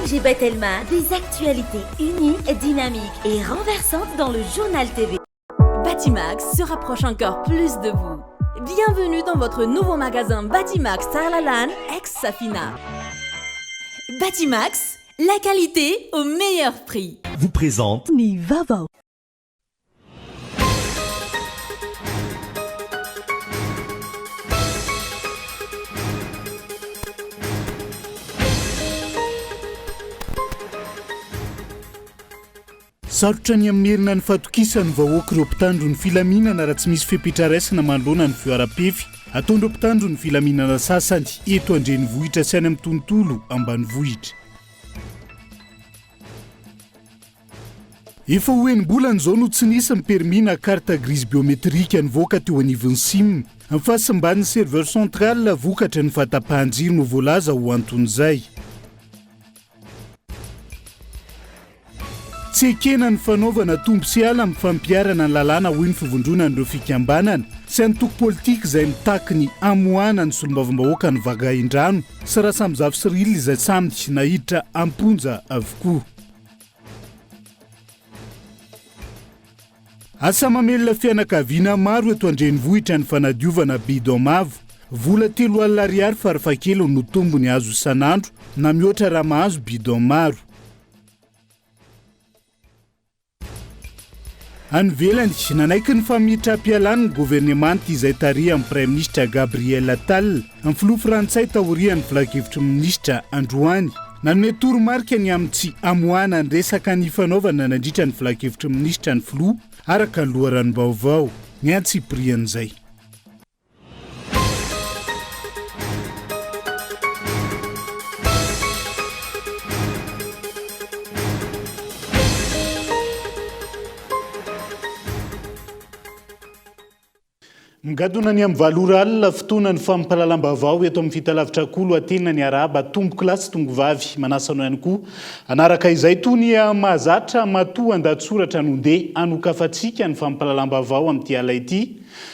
ONG Batelma, des actualités uniques, dynamiques et renversantes dans le Journal TV. Batimax se rapproche encore plus de vous. Bienvenue dans votre nouveau magasin Batimax Tsaralalàna ex Safina. Batimax, la qualité au meilleur prix. Vous présente. Ny vaovao. Sarotra ny hamerina ny fahatokisan'ny vahoaka ireo mpitandro ny filaminana raha tsy misy fepetra raisina manoloana ny fihoaram-pefy ataon'ireo mpitandro ny filaminana sasany eto an-drenivohitra sy any amin'ny tontolo ambanivohitra. Efa ho enim-bolana izao no tsy nisy ny permis na carte grise biométrique nivoaka teo anivon'ny sim. Ny fahasimban'ny serveur central vokatry ny fahatapahan-jiro no voalaza ho anton'izay. Tsy ekena ny fanaovana tombo sy ala amin'ny fampiharana ny lalàna hoy ny fivondronan'ireo fikambanana sy antoko politika izay mitaky ny hamoahana ny solombavambahoaka ny Vagaindrano sy Rasamizafy Cyril izay samy naiditra am-ponja avokoa. Asa mamelona fianakaviana maro eto an-drenivohitra ny fanadiovana bidon mavo. Vola 30 ariary farafahakeliny no tombony azo isan'andro na mihoatra raha mahazo bidon maro. Any ivelany, nanaiky ny famitram-pialany ny governemanta izay tarihan'ny Praiminisitra Gabriel Attal, ny filoha frantsay taorian'ny filankevitry ny minisitra androany. Nanome toromarika ny amin'ny tsy hamoahana ny resaka nifanaovana nandritra ny filankevitry ny minisitra ny filoha, araka ny loharanom-baovao. Ny antsipirian'izay. Migadona ny amin'ny valo ora alina, fotoana ny fampahalalam-baovao eto amin'ny fitalavitra Kolo Atena ny arahaba tompokolahy sy tongovavy. Manasa anao ihany koa hanaraka izay toa ny mahazatra matoa an-dahatsoratra no ndeha hanokafantsika ny fampahalalam-baovao amin'ity alina ity.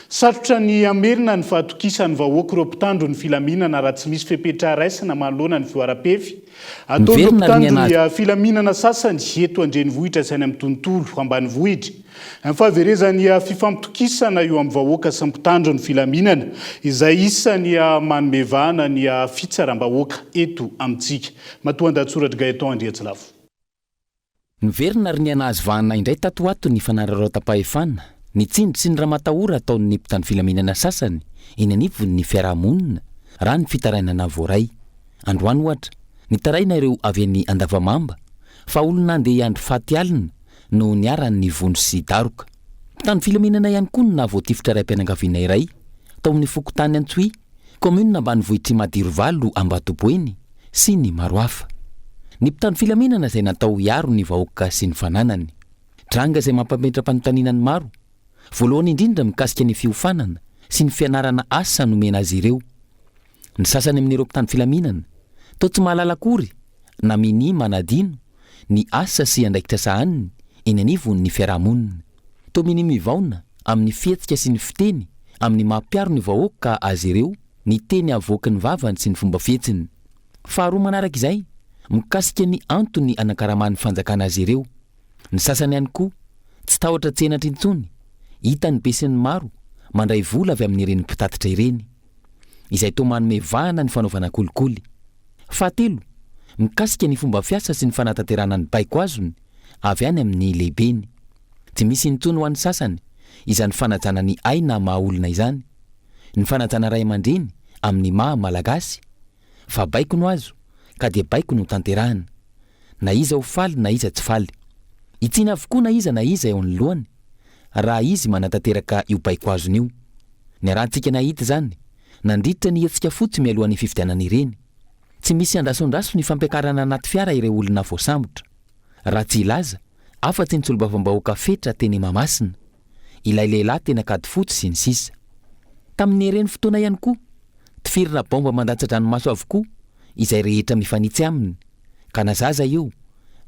Sarotra ny hamerina ny fahatokisan'ny vahoaka ireo mpitandro ny filaminana raha tsy misy fepetra raisina manoloana ny fihoaram-pefy ataon'ireo Miverina ry mpitandro ny ny filaminana sasany eto an-drenivohitra sy any amin'ny tontolo ambanivohitra. Ny fahaverezan'ny fifampitokisana eo amin'ny vahoaka sy ny mpitandro ny filaminana, izay isan'ny manome vahana ny fitsaram-bahoaka eto amintsika. Matoandahatsoratr'i Gaëtan Andriatsilafo. Niverina ary niha-nahazo vahana indray tato ho ato ny fanararaotam-pahefana, ny tsindry sy ny ramatahora ataon'ny mpitandro filaminana sasany eny anivon'ny fiaraha-monina, raha ny fitarainana voaray. Androany ohatra, nitaraina ireo avy any Andavamamba fa olona handeha hiandry faty alina no niharan'ny vono sy daroka. Mpitandro filaminana ihany koa no nahavoatifitra raim-pianakaviana iray tao amin'ny fokontany Antsohihy, kaominina ambanivohitr'i Madirovalo Ambatoboeny sy ny maro hafa. Ny mpitandro filaminana izay natao hiaro ny vahoaka sy ny fananany. Tranga izay mampametra-panontaniana ny maro, voalohany indrindra mikasika ny fiofanana sy ny fianarana asa nomena azy ireo. Ny sasany amin'ireo mpitandro filaminana toa tsy mahalala akory na minia manadino ny asa sy andraikitra sahaniny eny anivon'ny fiarahamonina. Toa minia mivaona amin'ny fihetsika sy ny fiteny amin'ny maha mpiaro ny vahoaka azy ireo ny teny avoaky ny vavany sy ny fomba fihetsiny. Faharoa manaraka izay, mikasika ny antony anakaraman'ny fanjakana azy ireo. Ny sasany ihany koa tsy tahotra tsenatra intsony, hitan'ny besinimaro mandray vola avy amin'ireny mpitatitra ireny. izay toa manome vahana ny fanaovana kolikoly. Fahatelo, mikasika ny fomba fiasa sy ny fanatanterahana ny baiko azony avy any amin'ny lehibeny. Tsy misy intsony ho an'ny sasany izany fanajana ny aina maha olona izany, ny fanajana ray aman-dreny amin'ny maha Malagasy, fa baiko no azo ka dia baiko no tanterahina. Na iza ho faly na iza tsy faly. Hitsiana avokoa na iza na iza eo anoloany raha izy manatanteraka io baiko azony io. Niarahantsika nahita izany nandritra ny hetsika fotsy mialohan'ny fifidianana ireny. Tsy misy andrasoandraso ny fampiakarana anaty fiara ireo olona voasambotra. Raha tsy hilaza afa-tsy ny solombavambahoaka Fetra teny Mahamasina, ilay lehilahy teny Ankadifotsy sy ny sisa. Tamin'ireny fotoana ihany koa, tifirina baomba mandatsa-dranomaso avokoa izay rehetra mifanitsy aminy, ka na zaza io,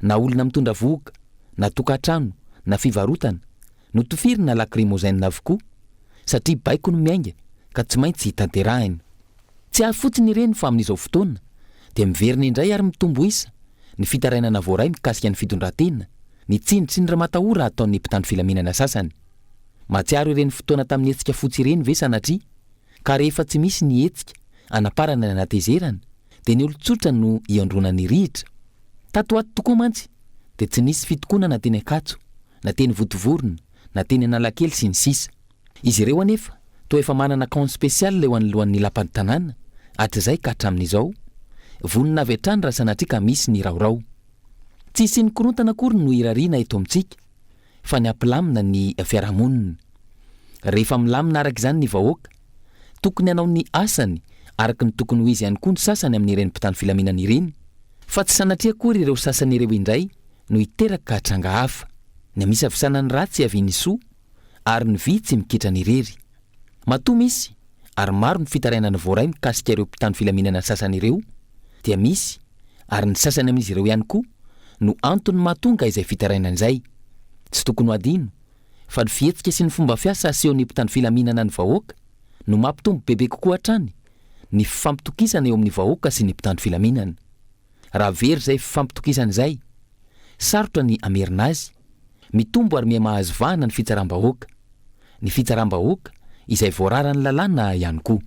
na olona mitondra vohoka, na tokantrano, na fivarotana, Notifirina lacrymogène avokoa satria baiko no miainga ka tsy maintsy tanterahina. Tsy ahy fotsiny ireny fa amin'izao fotoana dia miverina indray ary mitombo isa ny fitarainana voaray mikasika ny fitondran-tena, ny tsindry sy ny ramatahora ataon'ny mpitandro filaminana sasany. Mahatsiaro ireny fotoana tamin'ny hetsika fotsy ireny ve sanatria? Ka rehefa tsy misy ny hetsika anaparana ny anatezerana dia ny olon-tsotra no iandroana ny rihitra. Tato ho ato tokoa mantsy dia tsy nisy fitokonana teny Ankatso, na teny Vontovorona, na teny Analakely sy ny sisa. Izy ireo anefa toa efa manana camp spécial eo anoloan'ny lapan'ny tanàna hatrizay ka hatramin'izao. Vonona avy hatrany raha sanatria ka misy ny raorao. Tsy hisian'ny korontana akory no irariana eto amintsika fa ny hampilamina ny fiarahamonina. Rehefa milamina araka izany ny vahoaka, tokony hanao ny asany araka ny tokony ho izy ihany koa ny sasany amin'ireny mpitandro filaminana ireny fa tsy sanatria akory ireo sasany ireo indray no hiteraka tranga hafa. Ny hamisavisana ny ratsy hiavian'ny soa ary ny vy tsy mikitrana irery. Matoa misy ary maro ny fitarainana voaray mikasika ireo mpitandro filaminana sasany ireo dia misy ary ny sasany amin'izy ireo ihany koa no antony mahatonga izay fitarainana izay. Tsy tokony ho adino fa ny fihetsika sy ny fomba fiasa asehon'ny mpitandro filaminana ny vahoaka no mampitombo bebe kokoa hatrany ny fifampitokisana eo amin'ny vahoaka sy ny mpitandro filaminana. Raha very izay fifampitokisana izay, sarotra ny hamerina azy. Mitombo ary miha-mahazo vahana ny fitsaram-bahoaka. Ny fitsaram-bahoaka izay voararan'ny lalàna ihany koa.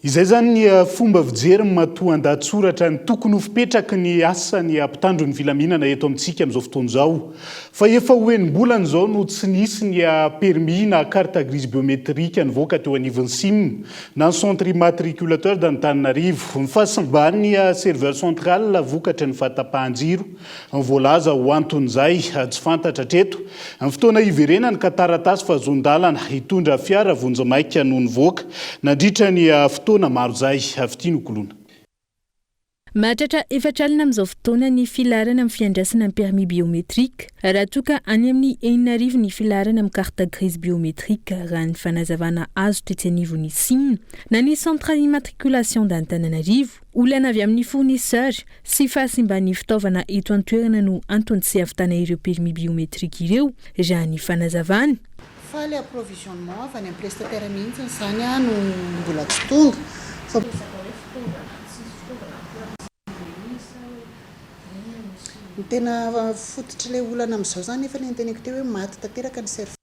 Izay izany ny fomba fijery matoandahatsoratra ny tokony ho fipetraky ny asan'ny mpitandro ny filaminana eto amintsika amin'izao fotoana izao. Fa efa ho enim-bolana izao no tsy nisy ny permis na carte grise biométrique nivoaka teo anivon'ny sim na ny centre immatriculateur d'Antananarivo. Ny fahasimban'ny serveur central vokatry ny fahatapahan-jiro no voalaza ho anton'izay. Tsy fantatra hatreto ny fotoana hiverenany ka taratasy fahazoan-dalana hitondra fiara vonjimaika no nivoaka nandritra ny fotoana maro izay. Fitia Nokoloina. Mahatratra efatra alina amin'izao fotoana ny filaharana amin'ny fiandrasana ny permis biométrique, raha toa ka any amin'ny 6000 ny filaharana amin'ny carte grise biométrique, raha ny fanazavana azo tetsy anivon'ny Cim na ny Centre Immatriculation d'Antananarivo. Olana avy amin'ny fournisseur sy fahasimban'ny fitaovana eto an-toerana no antony tsy hahavitana ireo permis biométrique ireo, raha ny fanazavana. Fa le approvisionnement avy any amin'ny prestataire mihitsy izany no mbola tsy tonga fa. Ny tena fototr'ilay olana amin'izao izany nefa ilay noteneniko teo hoe maty tanteraka ny serveur.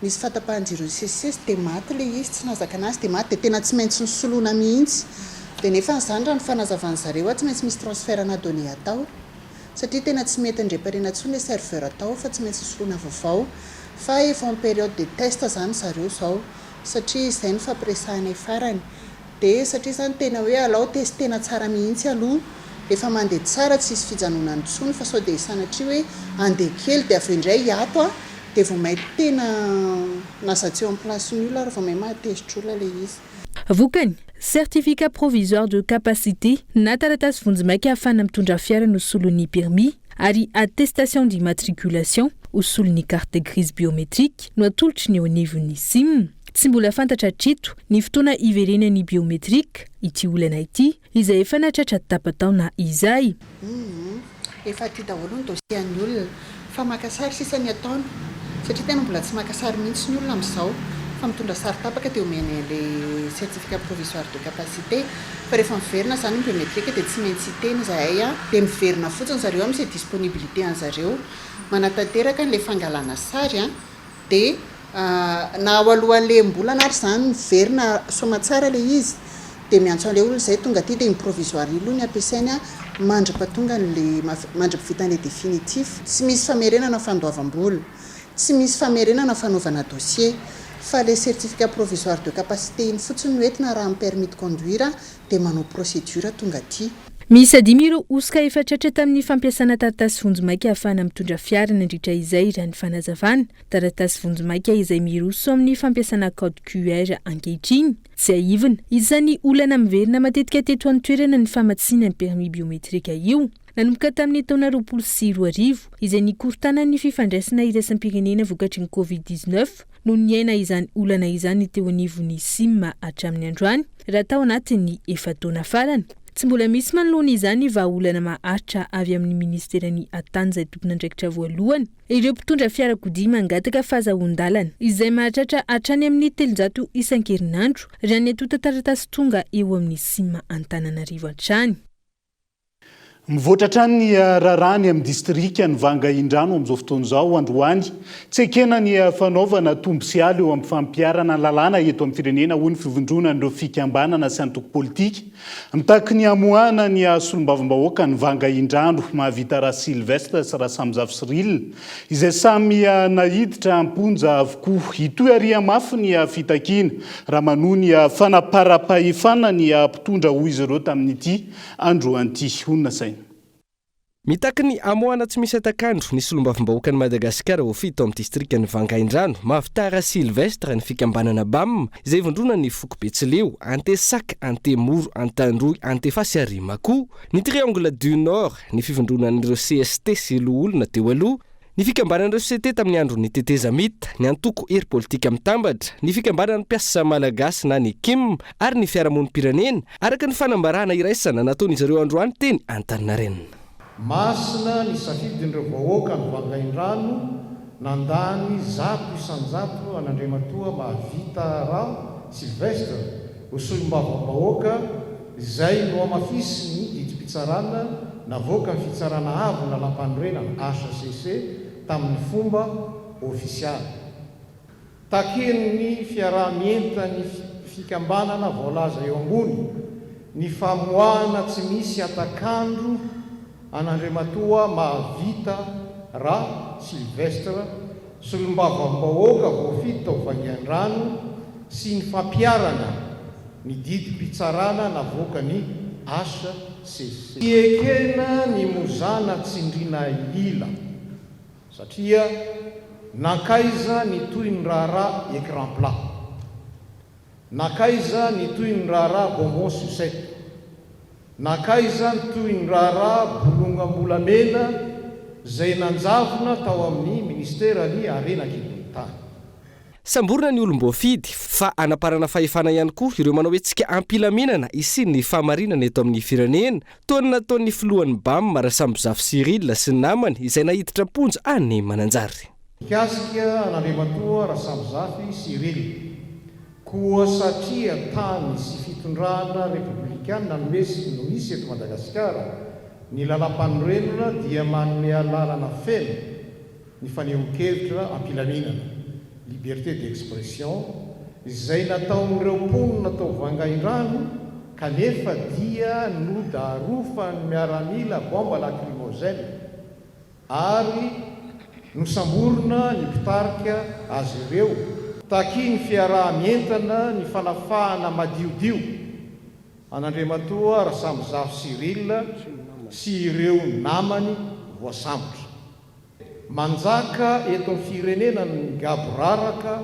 Nisy fahatapahan-jiro nisesisesy dia maty ilay izy, tsy nahazaka anazy dia maty dia tena tsy maintsy nosoloina mihitsy. Dia nefa izany raha ny fanazavan'ny zareo tsy maintsy misy transfert ana données atao satria tena tsy mety ni-reparer-na intsony ilay serveur tao fa tsy maintsy nosoloina vaovao fa efa en période de test izany zareo izao satria izay no fampiresahanay farany. Dia satria izany tena hoe alao testena tsara mihitsy aloha, efa mandeha tsara tsisy fijanonany intsony fa sao dia sanatria hoe andeha kely dia avy eo indray hiato a, dia vao may tena na za tsy eo amin'ny place-n'ny olona ary vao may mahatezitra olona ilay izy. Vokany, certificat provisoire de capacité na taratasy vonjimaika ahafahana mitondra fiara no solon'ny permis ary attestation d'immatriculation ho solon'ny carte grise biométrique no atolotry ny eo anivon'ny Cim. Tsy mbola fantatra hatreto ny fotoana hiverenan'ny biométrique ity olana ity, izay efa nahatratra tapa-taona izay. Humm efa aty daholo ny dossier an'ny olona fa maka sary sisa ny ataony satria tena mbola tsy maka sary mihitsy ny olona amin'izao fa mitondra sary tapaka dia omeny an'ilay certificat provisoire de capacité fa rehefa miverina izany ny biométrique dia tsy maintsy hiteny izahay dia miverina fotsiny zareo amin'izay disponibilité an'zareo manatanteraka an'ilay fangalana sary Dia na ao alohan'ilay enim-bolana ary izany miverina soamatsara ilay izy dia miantso an'ilay olona izay tonga aty dia ny provisoire iny aloha ny ampiasainy mandra-pahatonga an'ilay mandra-pivitan'ilay définitif. Tsy misy famerenana fandoavam-bola, tsy misy famerenana fanaovana dossier fa ilay certificat provisoire de capacité iny fotsiny no entina raha amin'ny permis de conduire dia manao procédure tonga aty. Miisa dimy ireo hosoka efa tratra tamin'ny fampiasana taratasy vonjimaika ahafahana mitondra fiara nandritra izay, raha ny fanazavana. Taratasy vonjimaika izay miroso amin'ny fampiasana code QR ankehitriny. Tsiahivina, isan'ny olana miverina matetika teto an-toerana ny famatsiana ny permis biométrique io. Nanomboka tamin'ny taona 2020, izay nikorontanan'ny fifandraisana iraisam-pirenena vokatry ny Covid 19, no niaina izany olana izany teo anivon'ny Cim hatramin'ny androany, raha tao anatin'ny efa-taona farany. Tsy mbola misy manoloana izany vahaolana maharitra avy amin'ny minisiteran'ny Atany izay tompon'andraikitra voalohany. Ireo mpitondra fiarakodia mangataka fahazahoan-dalana, izay mahatratra hatrany amin'ny 300 isan-kerinandro, raha ny antontan-taratasy tonga eo amin'ny Cim Antananarivo hatrany. Mivoatra hatrany ny raharaha any amin'ny distrikan'i Vangaindrano amin'izao fotoana izao. Androany, tsy ekena ny fanaovana tombo sy ala eo amin'ny fampiharana ny lalàna eto amin'ny firenena, hoy ny fivondronan'ireo fikambanana sy antoko politika. Mitaky ny hamoahana ny solombavambahoakan'i Vangaindrano, Mahavita Rasylvestre sy Rasamizafy Cyril, izay samy naiditra am-ponja avokoa. Hitohy ary hamafy ny fitakiana raha manohy ny fanaparam-pahefana ny mpitondra, hoy izy ireo tamin'ity Androany ity, hoy ny nasaina. Mitaky ny hamoahana tsy misy hatak'andro ny solombavambahoakan'i Madagasikara voafidy tao amin'ny distrikan'i Vangaindrano, Mahavitara Sylvestre, ny fikambanana Bam, izay ivondronan'ny foko Betsileo, Antesaka, Antemoro, Antandroy, Antefasy ary Makoa, ny Triangle du Nord, ny fivondronan'ireo cst sy loholona teo aloha, Ny fikambanan'ireo CT tamin'ny andron'ny tetezamita, ny antoko Hery Politika Mitambatra, ny fikambanan'ny mpiasa malagasy na ny Kim ary ny fiarahamonim-pirenena, araka ny fanambarana iraisana nataon'izy ireo androany teny Antaninarenina. Masina ny safidin'ireo vahoaka any Vangaindrano nandany 100% an'Andriamatoa Mahavita Ra Sylvestre ho solombavambahoaka izay nohamafisin'ny didim-pitsarana navoakan'ny Fitsarana Avo ny Lalàmpanorenana, hcc, tamin'ny fomba ofisialy. Takian'ny fiaraha-mientan'ny fikambanana voalaza eo ambony ny famoahana tsy misy hatak'andro an'Andriamatoa Mahavita Ra Sylvestre, solombavambahoaka voafidy tao Vangaindrano sy ny fampiharana ny didim-pitsarana navoakan'ny hcc. Tsy ekena ny mozana tsindriana ila satria nankaiza ny tohin'ny raharaha écran plat? Nankaiza ny tohin'ny raharaha bonbon sucette? Nankaiza ny tohin'ny raharaha bolongam-bolamena izay nanjavona tao amin'ny ministeran'ny harena an-kibon'ny tany? Samborina ny olom-boafidy, fa anaparana fahefana ihany koa ireo manao hetsika am-pilaminana hisian'ny fahamarinana eto amin'ny firenena, toa ny nataon'ny filohan'ny Bam, Rasambozafy Cyril sy ny namany izay naiditra am-ponja any Mananjary. Mikasika an'Andriamatoa Rasambozafy Cyril, koa satria tany sy fitondrana repoblikana no misy eto Madagasikara, ny lalàmpanorenana dia manome alalana feno ny fanehoan-kevitra am-pilaminana, liberté d'expression, izay nataon'ireo mponina tao Vangaindrano kanefa dia nodarofan'ny miaramila bombe lacrymogène ary nosamborina ny mpitarika azy ireo. Takian'ny fiaraha-mientana ny fanafahana madiodio an'Andriamatoa Rasambozafy Cyril sy ireo namany voasambotra. Manjaka eto amin'ny firenena ny gaboraraka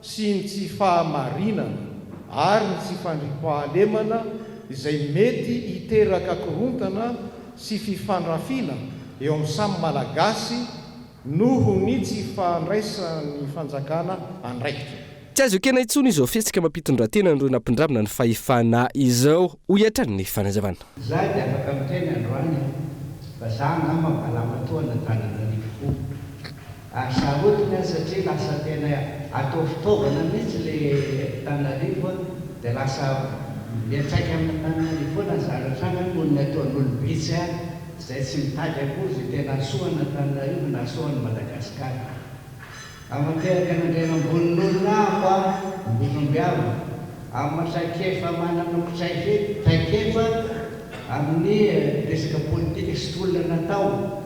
sy ny tsy fahamarinana ary ny tsy fandriampahalemana izay mety hiteraka korontana sy fifandrafiana eo amin'ny samy Malagasy noho ny tsy fandraisan'ny fanjakana andraikitra. Tsy azo ekena intsony izao fihetsika mampitondratena an'ireo nampindramina ny fahefana izao, hoy hatrany ny fanazavana. Za dia afaka miteny androany fa za angamba mba lamatoa an'Antananarivo koa. Ary sarotiny aho satria lasa tena atao fitaovana mihitsy le Antananarivo a, dia lasa miantraika amin'Antananarivo foana ny zavatra any noho ny ataon'olom-bitsy a, izay tsy mitady akory izay tena hahasoa an'Antananarivo na hahasoa an'i Madagasikara. Aman-teraka an'Andrianamboninolona aho a, Ambondrombiavina, amin'ny traikefa manana traikefa amin'ny resaka politika sy tolona natao,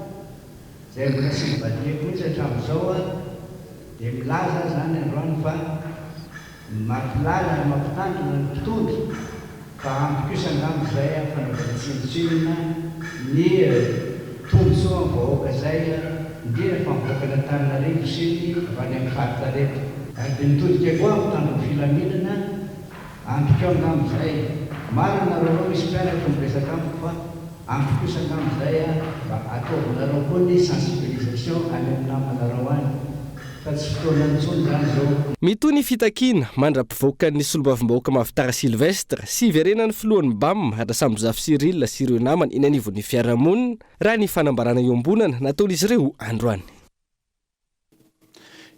izay mbola tsy nivadihako mihitsy hatramin'izao aho, dia milaza aho izany androany fa mampilaza ary mampitandrina ny mpitondra fa ampy kosa angamba izay fanaovana tsinontsinona ny tombotsoan'ny vahoaka izay, indrindra fa ny vahoakan'Antananarivo sy ny avy any amin'ny faritra rehetra. Ary dia mitodika koa amin'ny mpitandro ny filaminana, ampy koa angamba izay. Marina nareo reo misy mpianatra miresaka amiko fa ampy kosa angamba izay mba ataovinareo koa ny sensibilisation any amin'ny namanareo any fa tsy fotoanany intsony izany izao. Mitohy ny fitakiana mandra-pivoakan'ny solombavambahoaka Mahavitara Sylvestre sy hiverenan'ny filohan'ny Bam, Rasambozafy Cyril sy ireo namany eny anivon'ny fiarahamonina, raha ny fanambarana iombonana nataon'izy ireo androany.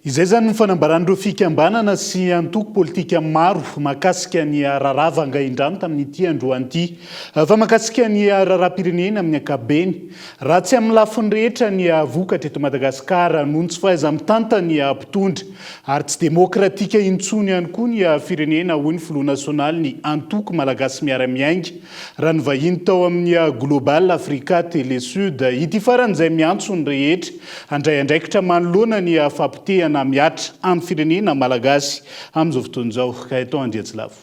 Izay izany ny fanambaran'ireo fikambanana sy antoko politika maro mahakasika ny raharaha Vangaindrano tamin'ity androany ity. Fa mahakasika ny raharaham-pirenena amin'ny ankapobeny, raha tsy amin'ny lafiny rehetra ny vokatra eto Madagasikara noho ny tsy fahaiza-mitantan'ny mpitondra ary tsy demokratika intsony ihany koa ny firenena hoy ny filoha nasionalin'ny antoko Malagasy Miara-Miainga Raha nivahiny tao amin'ny Global Africa Télé Sud ity farany izay miantso ny rehetra handray andraikitra manoloana ny fahapotehana mihatra amin'ny firenena malagasy amin'izao fotoana izao. Gaëtan Andriatsilavo.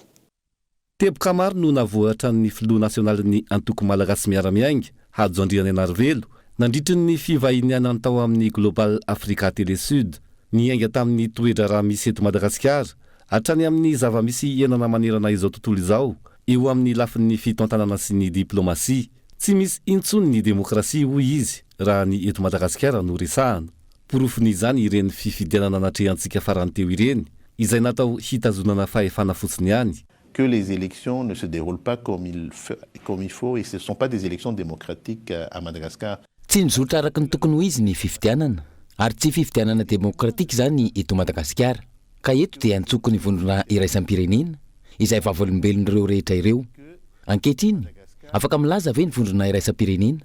Teboka maro no navoatran'ny filoha nasionalin'ny antoko Malagasy Miara-Miainga, Hajo Andrianainarivelo, nandritry ny fivahinianany tao amin'ny Global Africa Télé Sud. Niainga tamin'ny toe-draharaha misy eto Madagasikara, hatrany amin'ny zava-misy iainana manerana izao tontolo izao, eo amin'ny lafiny fitantanana sy ny diplaomasia. Tsy misy intsony ny demokrasia, hoy izy, raha ny eto Madagasikara no resahana. Porofon'izany ireny fifidianana natrehantsika farany teo ireny, izay natao hitazonana fahefana fotsiny ihany. Que les élections ne se déroulent pas comme il comme il faut et ce ne sont pas des élections démocratiques à Madagascar. Tsy nizotra araka ny tokony ho izy ny fifidianana, ary tsy fifidianana demokratika izany eto Madagasikara. Ka eto dia antsoiko ny vondrona iraisam-pirenena, izay vavolombelon'ireo rehetra ireo. Ankehitriny, afaka milaza ve ny vondrona iraisam-pirenena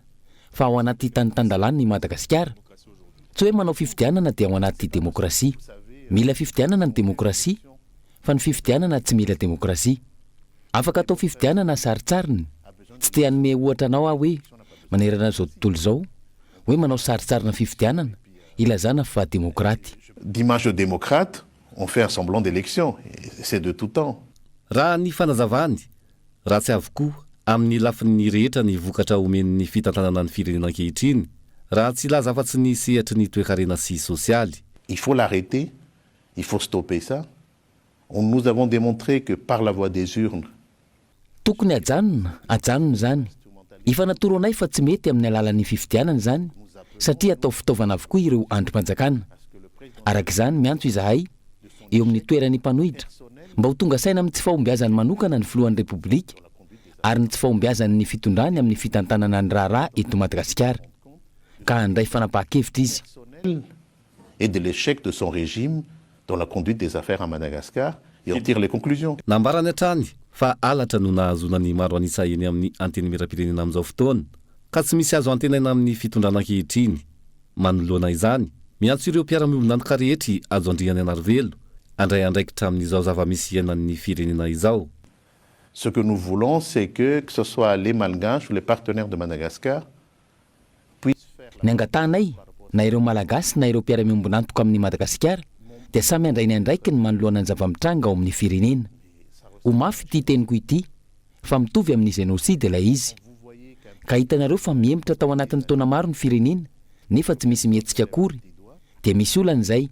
fa ao anaty tany tan-dalàna i Madagasikara? Tsy hoe manao fifidianana dia ao anaty demokrasia. Mila fifidianana ny demokrasia, fa ny fifidianana tsy mila demokrasia. Afaka atao fifidianana sarintsariny. Tsy te hanome ohatra anao aho hoe manerana izao tontolo izao, hoe manao sarintsarina fifidianana ilazana fa demokraty. Dimanche aux démocrates, on fait un semblant d'élection, c'est de tout temps. Raha ny fanazavany, ratsy avokoa amin'ny lafiny rehetra ny vokatra omen'ny fitantanana ny firenena ankehitriny, raha tsy hilaza afa-tsy ny sehatry ny toekarena sy sosialy. Il faut l'arrêter, il faut stopper ça, on nous avons démontré que par la voie des urnes, Tokony hajanona, ajanona izany. Efa natoro anay fa tsy mety amin'ny alalan'ny fifidianana izany satria atao fitaovana avokoa ireo andrim-panjakana. Araka izany, miantso izahay, eo amin'ny toeran'ny mpanohitra, mba ho tonga saina amin'ny tsy fahombiazany manokana ny filohan'ny Repoblika ary ny tsy fahombiazan'ny fitondrany amin'ny fitantanana ny raharaha eto Madagasikara, ka handray fanapahan-kevitra izy. Et de l'échec de son régime dans la conduite des affaires à Madagascar et en tire les conclusions. Nambarany hatrany fa halatra no nahazoana ny maro an'isa eny amin'ny Antenimierampirenena amin'izao fotoana, ka tsy misy azo antenaina amin'ny fitondrana ankehitriny. Manoloana izany, miantso ireo mpiara-miombon'antoka rehetra i Hajo Andrianainarivelo handray andraikitra amin'izao zava-misy iainan'ny firenena izao. Ce que nous voulons, c'est que, que ce soit les Malgaches ou les partenaires de Madagascar, Ny angatahanay, na ireo Malagasy na ireo mpiara-miombon'antoka amin'i Madagasikara, dia samy handray ny andraikiny manoloana ny zava-mitranga ao amin'ny firenena. Ho mafy ity teniko ity, fa mitovy amin'ny génocide ilay izy. Ka hitanareo fa mihemotra tao anatin'ny taona maro ny firenena, nefa tsy misy mihetsika akory, dia misy olana izay.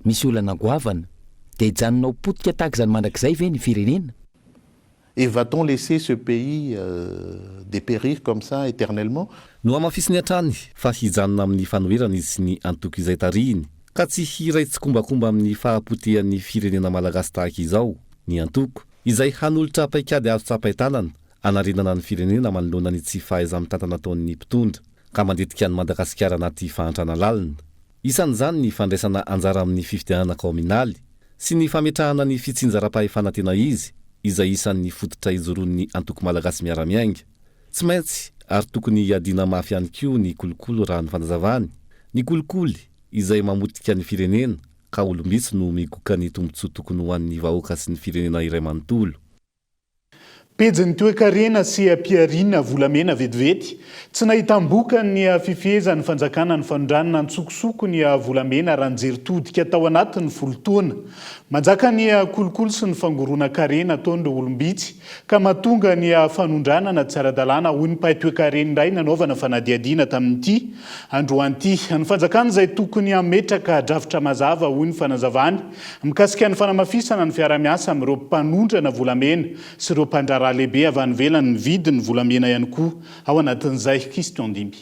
Misy olana goavana. Dia hijanona ho potika tahaka izany mandrakizay ve ny firenena? Et va-t-on laisser ce pays dépérir comme ça éternellement? Nohamafisiny hatrany fa hijanona amin'ny fanoherana izy sy ny antoko izay tarihiny, ka tsy hiray tsikombakomba amin'ny fahapotehan'ny firenena malagasy tahaka izao ny antoko, izay hanolotra paikady azo tsapain-tanana hanarenana ny firenena manoloana ny tsy fahaiza-mitantana ataon'ny mpitondra, ka mandetika an'i Madagasikara anaty fahantrana lalina. Isan'izany ny fandraisana anjara amin'ny fifidianana kaominaly sy ny fametrahana ny fitsinjaram-pahefana tena izy izay isan'ny fototra ijoroan'ny antoko Malagasy Miara-Miainga. Tsy maintsy ary tokony hiadiana mafy ihany koa ny kolikoly raha ny fanazavany. Ny kolikoly izay mamotika ny firenena ka olom-bitsy no migoka ny tombontsoa tokony ho an'ny vahoaka sy ny firenena iray manontolo. Pejin'ny toekarena sy pihariana volamena vetivety. Tsy nahitam-bokany ny fifehezan'ny fanjakana ny fanondranana an-tsokosoko ny volamena raha nijery todika tao anatin'ny folo taona. Manjaka ny kolikoly sy ny fangoronan-karena ataon'ireo olom-bitsy ka mahatonga ny fanondranana tsy ara-dalàna, hoy ny mpahay toekarena iray nanaovana fanadihadiana tamin'ity androany ity. Ny fanjakana izay tokony hametraka drafitra mazava, hoy ny fanazavany, Mikasika ny fanamafisana ny fiarahamiasa amin'ireo mpanondrana volamena sy ireo mpandraharaha lehibe avy any ivelany mividy ny volamena ihany koa ao anatin'izay. Christian Ndimby.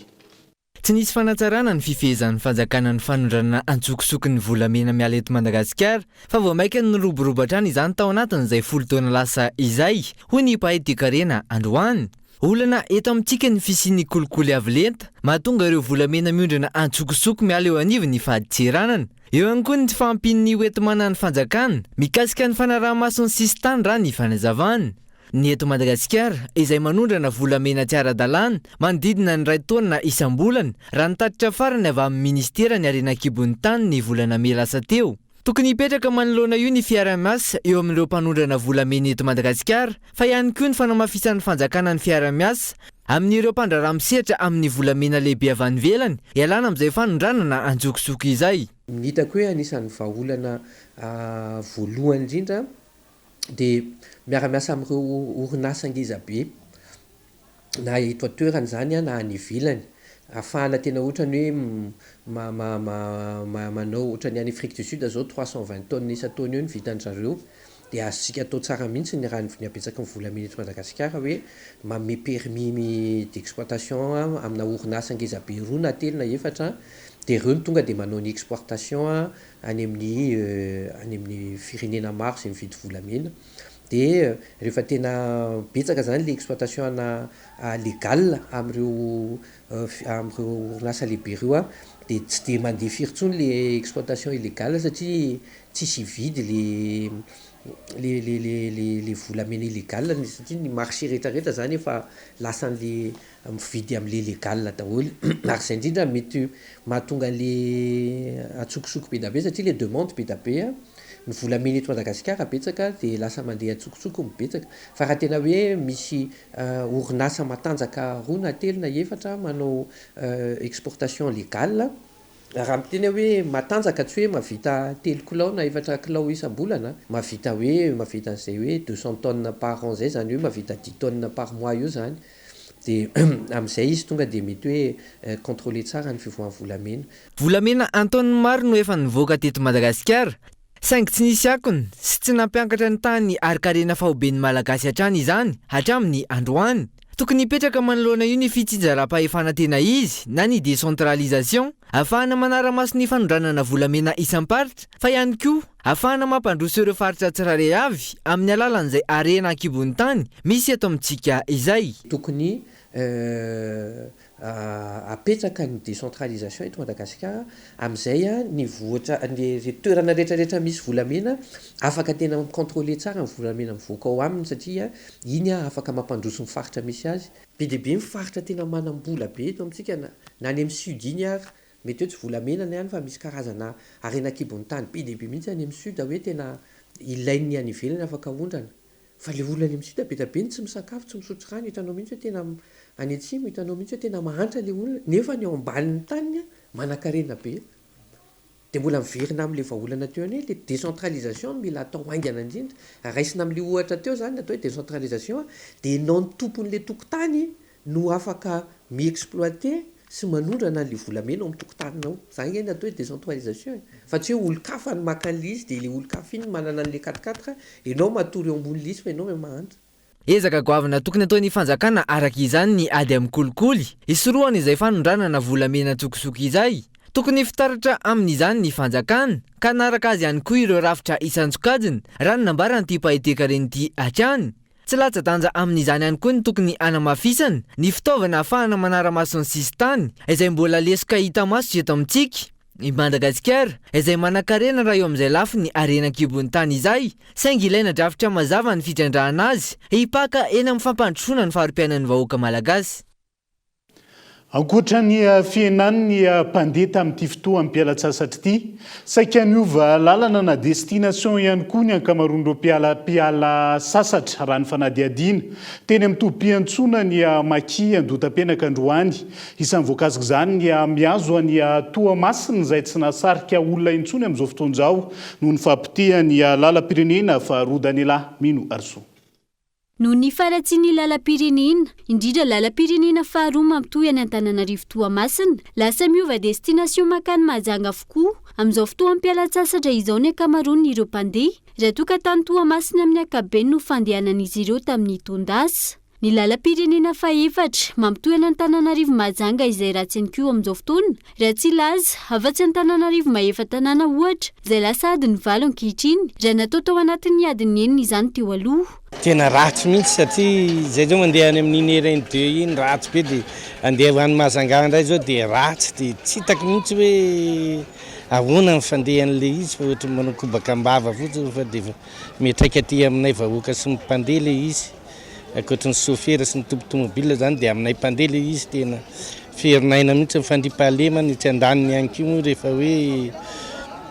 Tsy nisy fanatsarana ny fifehezan'ny fanjakana ny fanondranana antsokosoko ny volamena miala eto Madagasikara fa vao mainka niroborobo hatrany izany tao anatin'izay folo taona lasa izay, hoy ny mpahay toekarena androany. Olana eto amintsika ny fisian'ny kolikoly avo lenta mahatonga ireo volamena miondrana antsokosoko miala eo anivon'ny fadintseranana. Eo ihany koa ny tsy fahampian'ny hoenti-manan'ny fanjakana mikasika ny fanaraha-maso ny sisintany raha ny fanazavana. Ny eto Madagasikara, izay manondrana volamena tsy ara-dalàna, manodidina ny iray taonina isam-bolana, raha ny tatitra farany avy amin'ny minisiteran'ny harena an-kibon'ny tany ny volana mey lasa teo. Tokony hipetraka manoloana io ny fiaraha-miasa eo amin'ireo mpanondrana volamena eto Madagasikara, fa ihany koa ny fanamafisan'ny fanjakana ny fiaraha-miasa amin'ireo mpandraharaha misehatra amin'ny volamena lehibe avy any ivelany, hialana amin'izay fanondranana antsokosoko izay. Ny hitako hoe anisan'ny vahaolana voalohany indrindra dia miara-miasa amin'ireo orinasa ngeza be na eto an-toerana izany na any ivelany ahafahana tena ohatrany hoe manao ohatran'ny any Afrique du Sud zao 320 tonnes isan-taona eo ny vitan-dry zareo dia azontsika atao tsara mihitsy ny raha ny habetsaky ny volamena eto Madagasikara hoe manome permis d'exploitation amina orinasa ngeza be roa na telo na efatra dia ireo no tonga dia manao ny exportation any amin'ny any amin'ny firenena maro izay mividy volamena dia rehefa tena betsaka izany ilay exploitation ana légal amin'ireo amin'ireo orinasa lehibe ireo an, dia tsy dia mandeha firy intsony ilay exploitation illégale satria tsisy hividy le le le le le le volamena illégal satria ny marché rehetra rehetra izany efa lasan'le mividy amle légal daholo ary izay indrindra mety mahatonga anle antsokosoko be dia be satria le demande be dia be an, ny volamena eto Madagasikara betsaka dia lasa mandeha antsokosoko ny betsaka fa raha tena hoe misy orinasa matanjaka roa na telo na efatra manao exportation légal Raha miteny aho hoe matanjaka tsy hoe mahavita telo kilao na efatra kilao isam-bolana, mahavita hoe mahavita an'izay hoe 200 tonnes par an izay, izany hoe mahavita dix tonnes par mois eo izany. Dia amin'izay izy tonga dia mety hoe contrôler tsara ny fivoahan'ny volamena. Volamena an-taoniny maro no efa nivoaka teto Madagasikara, saingy tsy nisy akony sy tsy nampiankatra ny tahan'ny harin-karena faoben'ny Malagasy hatrany izany hatramin'ny androany. Tokony hipetraka manoloana io ny fitsinjaram-pahefana tena izy na ny décentralisation, ahafahana manara-maso ny fanondranana volamena isam-paritra fa ihany koa ahafahana mampandroso ireo faritra tsirairay avy amin'ny alalan'izay harena an-kibon'ny tany misy eto amintsika izay. Tokony Apetraka ny décentralisation eto Madagasikara, amin'izay ny vohitra, ny toerana rehetra rehetra misy volamena afaka tena mi-contrôler tsara ny volamena mivoaka ao aminy satria iny afaka mampandroso ny faritra misy azy. Be dia be ny faritra tena manam-bola be eto amintsika na any amin'ny sud iny ary, mety hoe tsy volamena ny any fa misy karazana harena an-kibon'ny tany be dia be mihitsy any amin'ny sud hoe tena ilain'ny any ivelany afaka aondrana. Fa le olona any amin'ny sud be da be no tsy misakafo, tsy misotro rano, hitanao mihitsy hoe tena any atsimo hitanao mihitsy hoe tena mahantra le olona, nefa ny ao ambanin'ny taniny manankarena be. De mbola miverina amin'le vahaolana teo ihany hoe le décentralisation no mila atao haingana indrindra. Raisina amin'le ohatra teo zany ny atao hoe décentralisation de enao ny tompon'le tokotany no afaka mi-exploiter sy manondrana an'le volamena ao amin'ny tokotaninao. Zany ange ny atao hoe décentralisation e. Fa tsy hoe olon-kafa no maka an'le izy dia le olon-kafa iny no manana an'le quatre quatre, enao matory eo ambonin'le izy fa enao miha mahantra. Ezaka goavana tokony ataon'ny fanjakana araka izany ny ady amin'ny kolikoly, hisorohana izay fanondranana volamena an-tsokosoko izay. Tokony hifitaratra amin'izany ny fanjakana, ka hanaraka azy ihany koa ireo rafitra isan-tsokajiny, raha ny nambaran'ity mpahay toekarena ity hatrany. Tsy latsa-danja amin'izany ihany koa ny tokony hanamafisana ny fitaovana ahafahana manara-maso ny sisintany, izay mbola lesoka hita maso eto amintsika. I Madagasikara, izay manankarena raha eo amin'izay lafiny harena an-kibon'ny tany izay, saingy ilaina drafitra mazava ny fitrandrahana azy, hipaka eny amin'ny fampandrosoana ny fari-piainan'ny vahoaka malagasy. Ankoatra ny fihenan'ny mpandeha tamin'ity fotoam-pialantsasatra ity, saika niova lalana na destination ihany koa ny ankamaroan'ireo mpiala mpiala sasatra, raha ny fanadihadiana teny amin'ny tobim-piantsoana ny Maki Andohatapenaka androany. Isan'ny voakasik'izany ny mihazo an'i Toamasina izay tsy nahasarika olona intsony amin'izao fotoana izao noho ny fahapotehan'ny lalam-pirenena faharoa Daniela Mino Arisoa. Noho ny faharatsian'ny lalam-pirenena, indrindra lalam-pirenena faharoa mampitohy an'i Antananarivo Toamasina, lasa miova destination mankany Mahajanga avokoa amin'izao fotoam-pialantsasatra izao ny ankamaroan'ireo mpandeha, raha toa ka tany Toamasina amin'ny ankapobeny no fandehanan'izy ireo tamin'ny taon-dasa. Ny lalam-pirenena fahefatra, mampitohy an'Antananarivo Mahajanga izay ratsy ihany koa amin'izao fotoana, raha tsy hilaza afa-tsy Antananarivo Maevatanàna ohatra, izay lasa adiny valo ankehitriny, raha natao tao anatin'ny adiny enina izany teo aloha. Tena ratsy mihitsy satria izay zao mandeha any amin'iny RN deux iny ratsy be dia andeha ho any Mahajanga indray zao dia ratsy dia tsy hitako mihitsy hoe ahoana ny fandehan'ilay izy fa ohatran'ny manao kobaka am-bava fotsiny fa dia miantraika aty aminay vahoaka sy ny mpandeha ilay izy. Ankoatry ny sôfera sy ny tompon-tomobila izany dia aminay mpandeha ilay izy tena ferin'aina mihitsy ny fandriampahalemana, etsy andaniny ihany koa moa rehefa hoe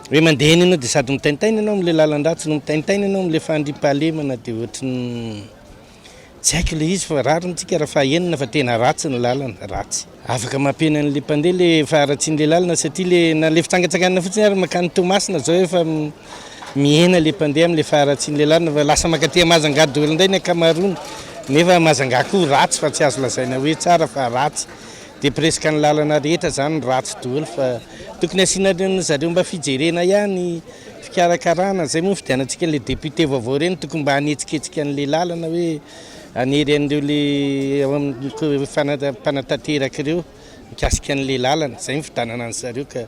hoe mandeha eny ianao dia sady mitaintaina ianao amin'ilay lalan-dratsy no mitaintaina ianao amin'ilay fandriampahalemana dia ohatry ny tsy haiko ilay izy fa rariny tsika raha fahenina fa tena ratsy ny lalana, ratsy. Afaka mampihena an'ilay mpandeha ilay faharatsian'ilay lalana satria ilay na ilay fitsangatsanganana fotsiny ary mankany Toamasina izao efa mihena ilay mpandeha amin'ilay faharatsian'ilay lalana fa lasa mankaty Mahajanga daholo indray ny ankamaroany nefa Mahajanga koa ratsy fa tsy azo lazaina hoe tsara fa ratsy dia presque ny lalana rehetra izany ratsy daholo fa tokony asiana zareo mba fijerena ihany fikarakarana izay moa ny fidianantsika an'ilay député vaovao ireny tokony mba hanetsiketsika an'ilay lalana hoe Hanery an'ireo le ao amin'ny mpanatanteraka ireo mikasika an'ilay lalana. Izay ny fidanana an-dry zareo ka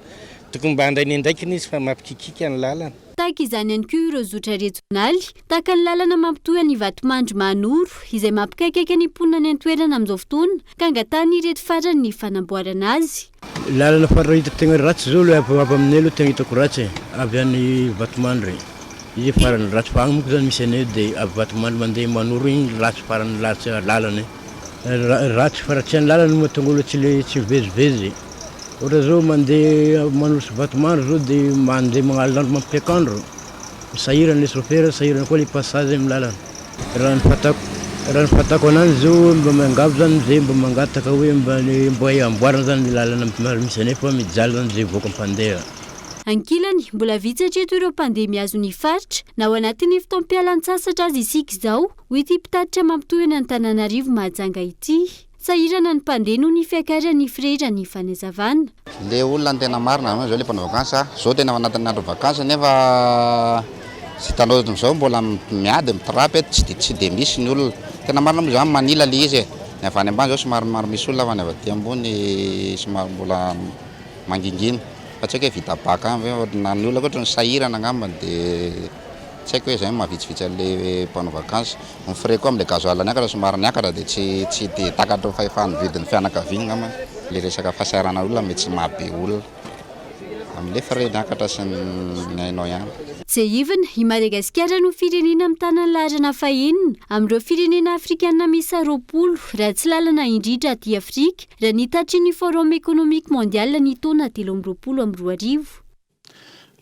tokony mba handray ny andraikiny izy fa mampikikika ny lalana. Tahaka izany ihany koa ireo zotra rejionaly, tahaka ny lalana mampitohy an'i Vatomandry Mahanoro, izay mampikaikaika ny mponina any an-toerana amin'izao fotoana, ka angatahan'ireto farany ny fanamboarana azy. Lalana farany hitako tegna ratsy zao le avy aminay aloha tegna hitako ratsy e, avy any Vatomandry, izy farany ratsy fa agny monko zany misy anay de avy Vatomandry mandeha Manoro igny ratsy farany ratsy lalana e, ratsy faharatsian'ny lalana no mahatonga olo tsy le tsy mivezivezy, ohatra zao mandeha Manoro sy Vatomandry zao de mandeha magnalin'andro mampiak'andro, sahirana le sôfera sahirana koa le passage amy lalana. Raha ny fantako raha ny fantako ananjy zao mba miangavy zany zay mba mangataka hoe mba ny mba amboarina zany ny lalana misy anay fa mijaly zany zay vahoaka mpandeha. Ankilany, mbola vitsy hatreto ireo mpandeha mihazo ny faritra, na ao anatin'ny fotoam-pialan-tsasatra aza isika izao, hoy ity mpitatitra mampitohy an'Antananarivo Mahajanga ity. Sahirana ny mpandeha noho ny fiakaran'ny frais raha ny fanazavana. Le olona ny tena marina zao le mpanao vakansy a, zao tena ao anatin'ny andro vakansy nefa tsy hitanao ohatran'izao mbola miady mitrapy eto tsy de tsy de misy ny olona, tena marina moa zany manila le izy e, ny avy any ambany zao somary maro misy olona fa ny avy aty ambony somary mbola mangingina, fa tsy haiko hoe vita bac any ve na ny olona koa ohatran'ny sahirana angambany de tsy haiko hoe zay no maha vitsivitsy an'le mpanao vakansy. Ny frais koa amin'ilay gasoil niakatra somary niakatra dia tsy tsy dia takatry ny fahefan'ny vidin'ny fianakaviana angamba ilay resaka fahasahiranana olona mety tsy maha be olona amin'ilay frais niakatra sy ny hainao ihany. Tsiahivina, i Madagasikara no firenena mitana ny laharana fahenina amin'ireo firenena afrikanina miisa 20 ratsy lalana indrindra aty Afrika, raha ny tatitry ny Forum Economique Mondial ny taona 2023.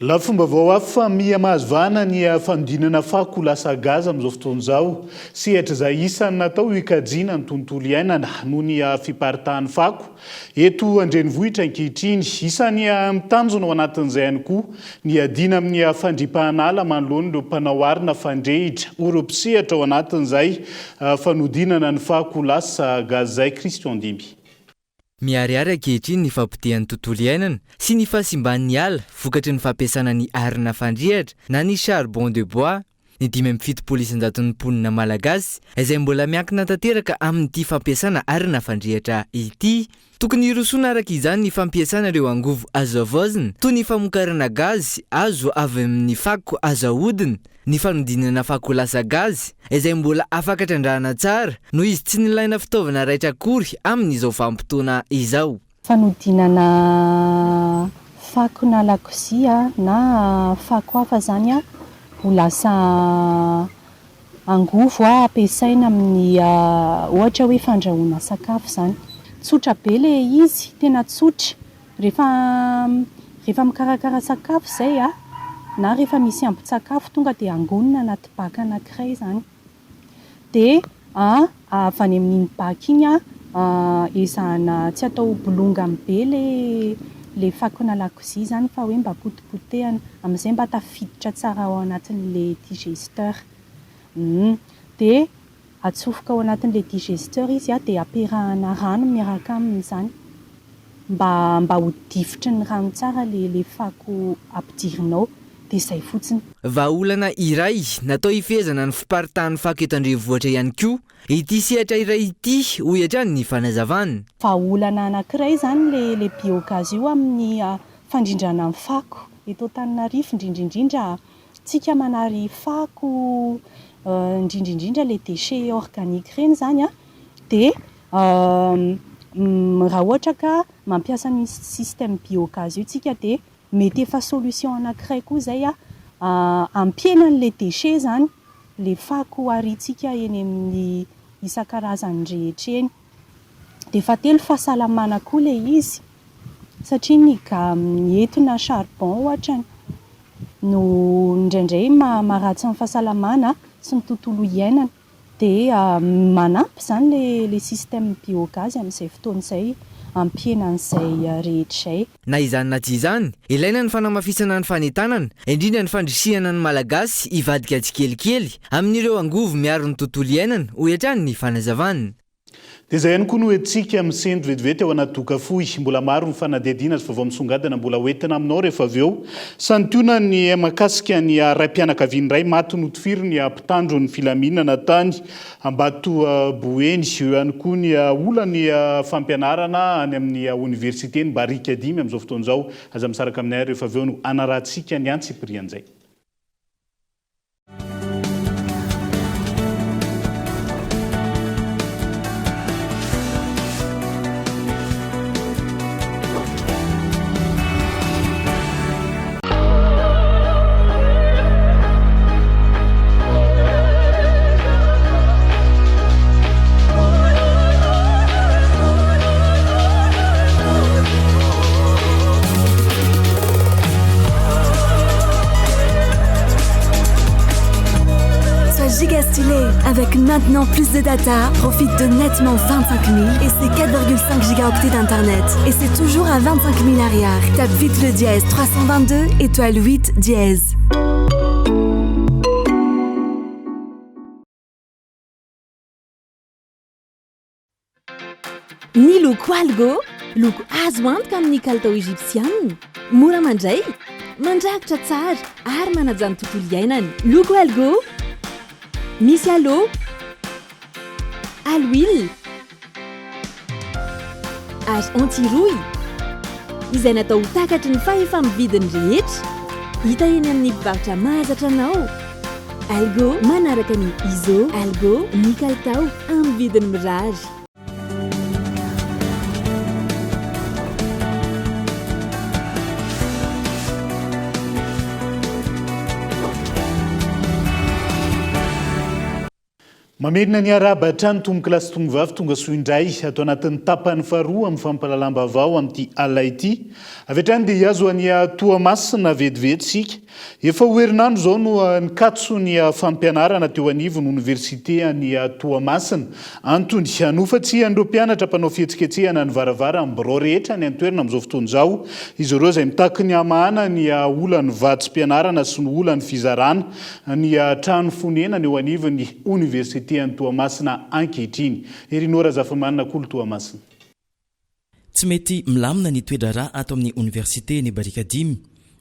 Lafim-baovao hafa, miha mahazo vahana ny fanodinana fako ho lasa gaz amin'izao fotoana izao. Sehatra izay isan'ny natao hikajiana ny tontolo iainana noho ny fiparitahan'ny fako eto an-drenivohitra ankehitriny. Isan'ny tanjona ao anatin'izay ihany koa ny hiadiana amin'ny fandripahan'ala manoloana ireo mpanao arina fandrehitra ho ireo mpisehatra ao anatin'izay fanodinana ny fako ho lasa gaz izay. Christian Dimby. Miharihary ankehitriny ny fahapotehan'ny tontolo iainana sy ny fahasimban'ny ala vokatry ny fampiasana ny arina fandrehitra na ny charbon de bois. Ny 75 isan-jaton'ny mponina malagasy izay mbola miankina tanteraka amin'ity fampiasana arina fandrehitra ity. Tokony hirosoana araka izany ny fampiasana ireo angovo azo havaozina toy ny famokarana gazy azo avy amin'ny fako azo ahodina, Ny fanodinana fako ho lasa gazy, izay mbola afaka trandrahana tsara, noho izy tsy nilaina fitaovana raitra akory amin'izao vanim-potoana izao. Fanodinana fako na lakozia na fako hafa izany ho lasa angovo ampiasaina amin'ny ohatra hoe fandrahoana sakafo izany. Tsotra be ilay izy, tena tsotra. Rehefa rehefa mikarakara sakafo izay a, na rehefa misy ambin-tsakafo tonga dia angonina anaty bac anankiray izany. Dia avy any amin'iny bac iny a, ezahana tsy atao bolongany be ilay ilay fakona lakozia izany fa hoe mba potipotehana, amin'izay mba tafiditra tsara ao anatin'ilay digesteur. Dia Atsofoka ao anatin'ilay digesteur izy dia ampiarahana rano miaraka aminy izany mba mba ho difotry ny rano tsara ilay ilay fako ampidirinao. Dia izay fotsiny. Vahaolana iray natao hifehezana ny fiparitahan'ny fako eto an-drenivohitra ihany koa ity sehatra iray ity, hoy hatrany ny fanazavana. Vahaolana anankiray izany ilay ilay biogaz io amin'ny fandrindrana ny fako eto Antananarivo, indrindra indrindra tsika manary fako, indrindra indrindra ilay déchets organiques ireny izany an, dia raha ohatra ka mampiasa an'io système biogaz io tsika dia Mety efa solution anakiray koa izay a, ampihena an'ilay déchet izany, ilay fako ariantsika eny amin'ny isan-karazany rehetra eny. Dia fahatelo fahasalamana koa ilay izy, satria ny ga ny etona charbon ohatra no indraindray maharatsy ny fahasalamana sy ny tontolo iainana. Dia manampy izany ilay système biogaz amin'izay fotoana izay hampihena an'izay rehetra izay. Na izany na tsy izany, ilaina ny fanamafisana ny fanentanana, indrindra ny fandrisihana ny Malagasy hivadika tsikelikely amin'ireo angovo miaro ny tontolo iainana, hoy hatrany ny fanazavana. Dia izay ihany koa no entintsika misento vetivety ao anaty doka fohy. Mbola maro ny fanadihadiana sy vaovao misongadina mbola ho entina aminao rehefa avy eo. Santionany mahakasika ny raim-pianakaviana iray maty notifirin'ny mpitandro ny filaminana tany Ambato Boeny. Eo ihany koa ny olan'ny fampianarana any amin'ny oniversiten'i Barikadimy amin'izao fotoana izao. Aza misaraka aminay ary rehefa avy eo no hanarahantsika ny antsipirian'izay. Sois giga stylé Avec maintenant plus de data, profite de nettement 25 000 et ses 4,5 gigaoctets d'internet. Et c'est toujours à 25 000 arrière. Tape vite le dièse 322 étoile 8 dièse. Ny loko Algo, loko azo antoka amin'ny kalitao Egyptiana, mora mandray, mandrakotra tsara ary manaja ny tontolo iainana. Loko Algo, misy aloe, aloe, ary anti-rouille, izay natao ho takatry ny fahefa-mividin'ny rehetra. Hita eny amin'ny mpivarotra mahazatra anao. Algo manaraka ny ISO, Algo ny kalitao amin'ny vidiny mirary. Mamerina ny arahaba hatrany tompokolahy sy tompovavy tonga soa indray ato anatin'ny tapany faharoa amin'ny fampahalalam-baovao amin'ity alina ity. Avy hatrany dia hihazo an'i Toamasina vetivety isika. Efa ho herinandro izao no nikatso ny fampianarana teo anivon'ny oniversite any Toamasina. Antony, nofatsihan'ireo mpianatra mpanao fihetsiketsehana ny varavaran'ny birao rehetra any an-toerana amin'izao fotoana izao izy ireo izay mitaky ny hamahana ny olan'ny vatsim-pianarana sy ny olan'ny fizarana ny trano fonenana eo anivon'ny oniversite any Toamasina ankehitriny. Herinoa Razafimanana Kolo Toamasina. Tsy mety milamina ny toe-draharaha ato amin'ny oniversite ny Barikadimy.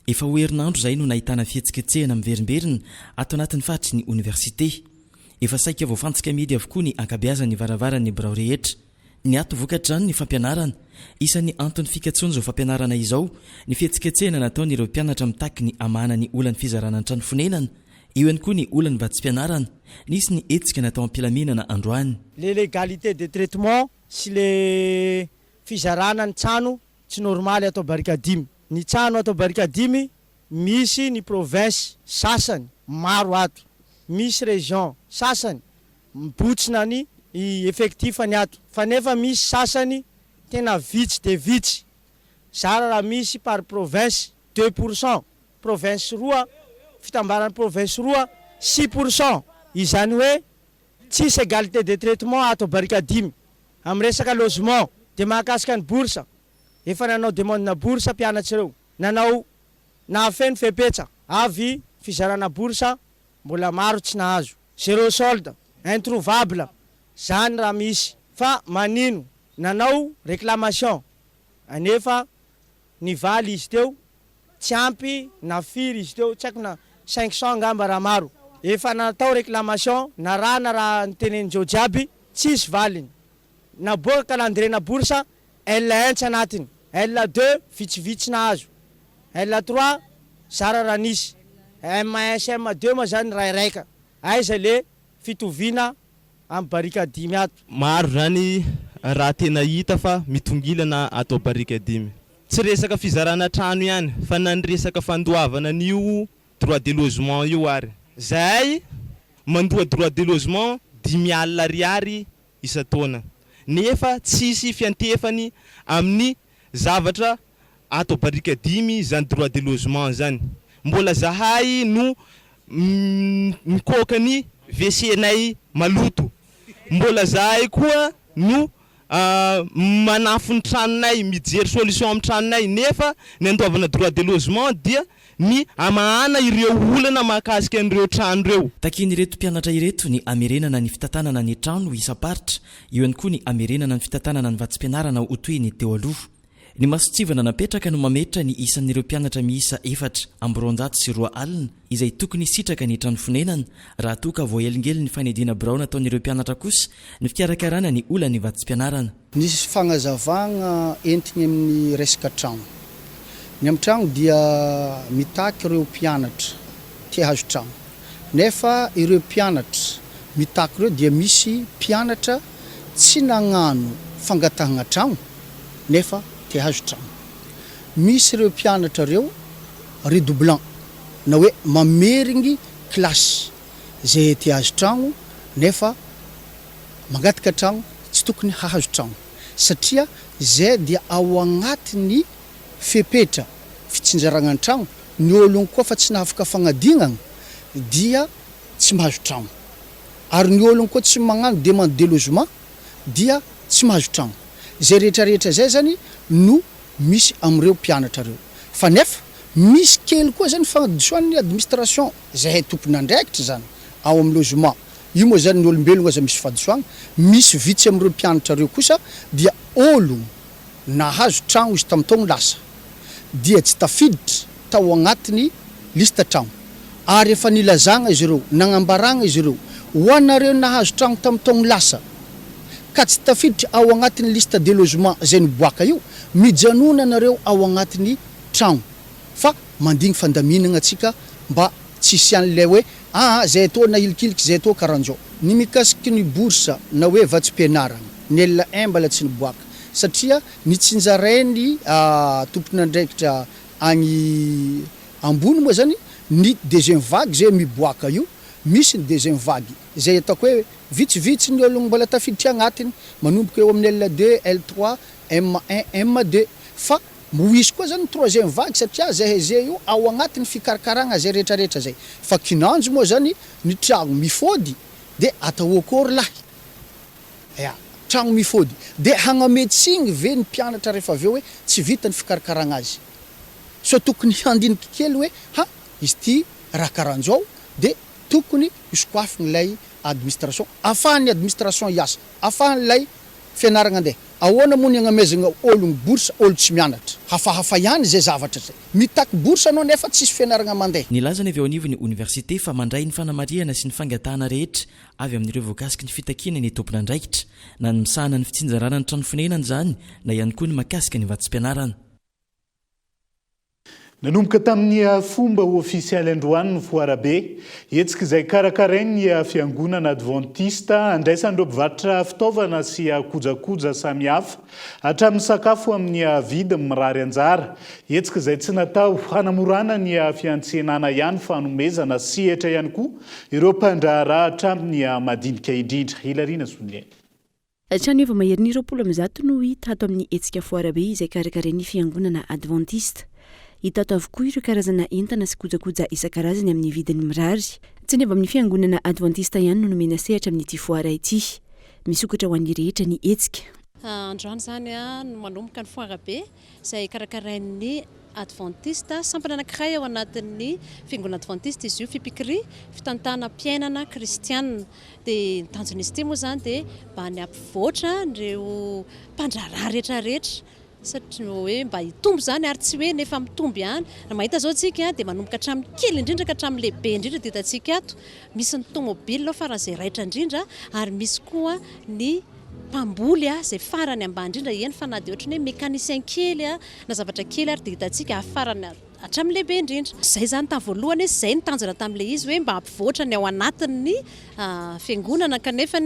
Efa ho herinandro izay no nahitana fihetsiketsehana miverimberina ato anatin'ny faritry ny oniversite. Efa saika voafantsika mihidy avokoa ny ankabeazan'ny varavaran'ny birao rehetra. Niato vokatr'izany ny fampianarana. Isan'ny anton'ny fikatsoana izao fampianarana izao ny fihetsiketsehana nataon'ireo mpianatra mitaky ny hamahana ny olan'ny fizarana ny trano fonenana. Eo ihany koa ny olan'ny vatsim-pianarana. Nisy ny hetsika natao am-pilaminana androany. Le l'égalité de traitement sy le fizarana ny trano tsy normaly ato Barikadimy. Ny trano ato Barikadimy misy ny province sasany maro ato, misy région sasany Mibotsina ny effectif ny ato fa nefa misy sasany tena vitsy dia vitsy, zara raha misy par province 2%, province roa, fitambaran'ny province roa 6%, izany hoe tsisy égalité de traitement ato Barikadimy amin'ny resaka logement, dia mahakasika ny bourse, efa nanao demande-na bourse mpianatra ireo, nanao nahafeno fepetra avy fizarana bourse Mbola maro tsy nahazo. Zéro solde, introuvable, zany raha misy. Fa manino nanao réclamation anefa nivaly izy teo. Tsy ampy na firy izy teo, tsy haiko na 500 angamba raha maro. Efa natao réclamation, narahana raha nitenenin-dreo jiaby, tsisy valiny. Naboaka calendrier-na bourse, L1 tsy anatiny, L2 vitsivitsy nahazo, L3 zara raha nisy, M1 sy M2 moa zany rairaika. Aiza le fitoviana amin'ny barikadimy ato? Maro zany raha tena hita fa mitongilana ato barikadimy. Tsy resaka fizarana trano ihany fa na ny resaka fandoavana an'io droit de logement io ary. Zahay mandoa droit de logement 50 ariary isan-taona nefa tsisy fiantefany amin'ny zavatra ato barikadimy izany droit de logement zany. Mbola zahay no mikoaka ny WC-nay maloto. Mbola zahay koa no manafo ny tranonay, mijery solution amin'ny tranonay nefa ny andoavana droit de logement dia ny hamahana ireo olana mahakasika an'ireo trano ireo. Takian'ireto mpianatra ireto ny hamerenana ny fitantanana ny trano isam-paritra, eo ihany koa ny hamerenana ny fitantanana ny vatsim-pianarana ho toy ny teo aloha. Ny mason-tsivana napetraka no mametra ny isan'ireo mpianatra miisa 224 izay tokony hisitraka ny trano fonenana, raha toa ka voahelingelin'ny fanidina birao nataon'ireo mpianatra kosa ny fikarakarana ny olan'ny vatsim-pianarana. Nisy fagnazavagna entigny amin'ny resaka tragno. Ny amin'ny tragno dia mitaky ireo mpianatra te hahazo tragno. Nefa ireo mpianatra mitaky ireo dia misy mpianatra tsy nagnano fangatahagna tragno nefa te hahazo tragno. Misy ireo mpianatra ireo redoublant na hoe mamerigny kilasy izay te hahazo tragno nefa mangataka tragno tsy tokony hahazo tragno satria izay dia ao agnatin'ny fepetra fitsinjaragna ny tragno, ny ologno koa fa tsy nahafaka fagnadignagna dia tsy mahazo tragno ary ny ologno koa tsy magnano demande de logement dia tsy mahazo tragno, izay rehetra rehetra izay zany no misy amin'ireo mpianatra reo fa nefa misy kely koa zany fahadisoan'ny administration zahay tompon'andraikitra zany ao amin'ny logement Io moa zany ny olombelogno aza misy fahadisoagna, misy vitsy amin'ireo mpianatra ireo kosa dia ologno nahazo tragno izy tamin'ny taogno lasa dia tsy tafiditra tao agnatiny liste tragno ary efa nilazagna izy ireo, nagnambaragna izy ireo ho anareo nahazo tragno tamin'ny taogno lasa ka tsy tafiditra ao agnatiny liste de logement zay niboaka io, mijanona anareo ao agnatiny tragno fa mandigny fandaminagna atsika mba tsy hisian'ilay hoe Aa zay atao nahilikiliky zay atao karanjao. Ny mikasiky ny bourse na hoe vatsim-pianarana, ny L1 mbala tsy niboaka satria nitsinjarain'ny tompon'andraikitra agny ambony moa zany ny deuxième vague zay miboaka io, misy ny deuxième vague zay ataoko hoe vitsivitsy ny ologno mbola tafiditry agnatiny manomboka eo amin'ny L2, L3, M1, M2 fa Ho hisy koa zany ny troisième vague satria zay heze io ao agnatin'ny fikarakaragna zay retraretra zay fa kinanjo moa zany ny tragno mifôdy de atao akôry lahy ya tragno mifôdy de hagname tsigny ve ny mpianatra refa avy eo hoe tsy vita ny fikarakaragna azy sao tokony handiniky kely hoe ha izy ty raha karanjao de tokony hosokoafigny lay administration afahan'ny administration hiasa afahan'ilay Fianaragna andeha. Ahoana moa ny agnamezagna ologno bourse olo tsy mianatra? Hafahafa ihany izay zavatra zay. Mitaky bourse anao nefa tsisy fianaragna mandeha. Nilaza ny avy eo anivon'ny oniversite fa mandray ny fanamarihana sy ny fangatahana rehetra avy amin'ireo voakasiky ny fitakiana ny tompon'andraikitra, na ny misahana ny fitsinjarana ny trano fonenana izany na ihany koa ny mahakasika ny vatsim-pianarana. Nanomboka tamin'ny fomba ofisialy androany ny foarabe, hetsika izay karakarain'ny fiangonana advantista andraisan'ireo mpivarotra fitaovana sy kojakoja samihafa hatramin'ny sakafo amin'ny vidiny mirary anjara. Hetsika izay tsy natao hanamorana ny fiantsenana ihany fa hanomezana sehatra ihany koa ireo mpandraharaha hatramin'ny madinika indrindra. Hilariana Soniaina. Trano eva maherin'ny 120 no hita ato amin'ny hetsika foara be izay karakarain'ny fiangonana advantista. Hita ato avokoa ireo karazana entana sy kojakoja isan-karazany amin'ny vidiny mirary. Tsy ny avy amin'ny fiangonana advantista ihany no nomena sehatra amin'ity foara ity. Misokatra ho an'ny rehetra ny hetsika. Androany izany no manomboka ny foara be izay karakarain'ny Advantista, sampana anankiray ao anatin'ny Fiangonana Advantista izy io, Fipikri, fitantanam-piainana kristianina. Dia ny tanjon'izy ity moa izany dia mba ny hampivoatra an'ireo mpandraharaha rehetra rehetra. Satria hoe mba hitombo izany ary tsy hoe nefa mitombo ihany. Raha mahita izao tsika dia manomboka hatramin'ny kely indrindra ka hatramin'ny lehibe indrindra dia hitantsika ato. Misy ny tomobile ao faran'izay raitra indrindra ary misy koa ny mpamboly izay farany ambany indrindra, eny fa na dia ohatran'ny hoe mécanicien kely na zavatra kely ary dia hitantsika farany hatramin'ny lehibe indrindra. Izay izany tamin'ny voalohany hoe izay no tanjona tamin'ilay izy hoe mba hampivoatra ny ao anatin'ny fiangonana kanefa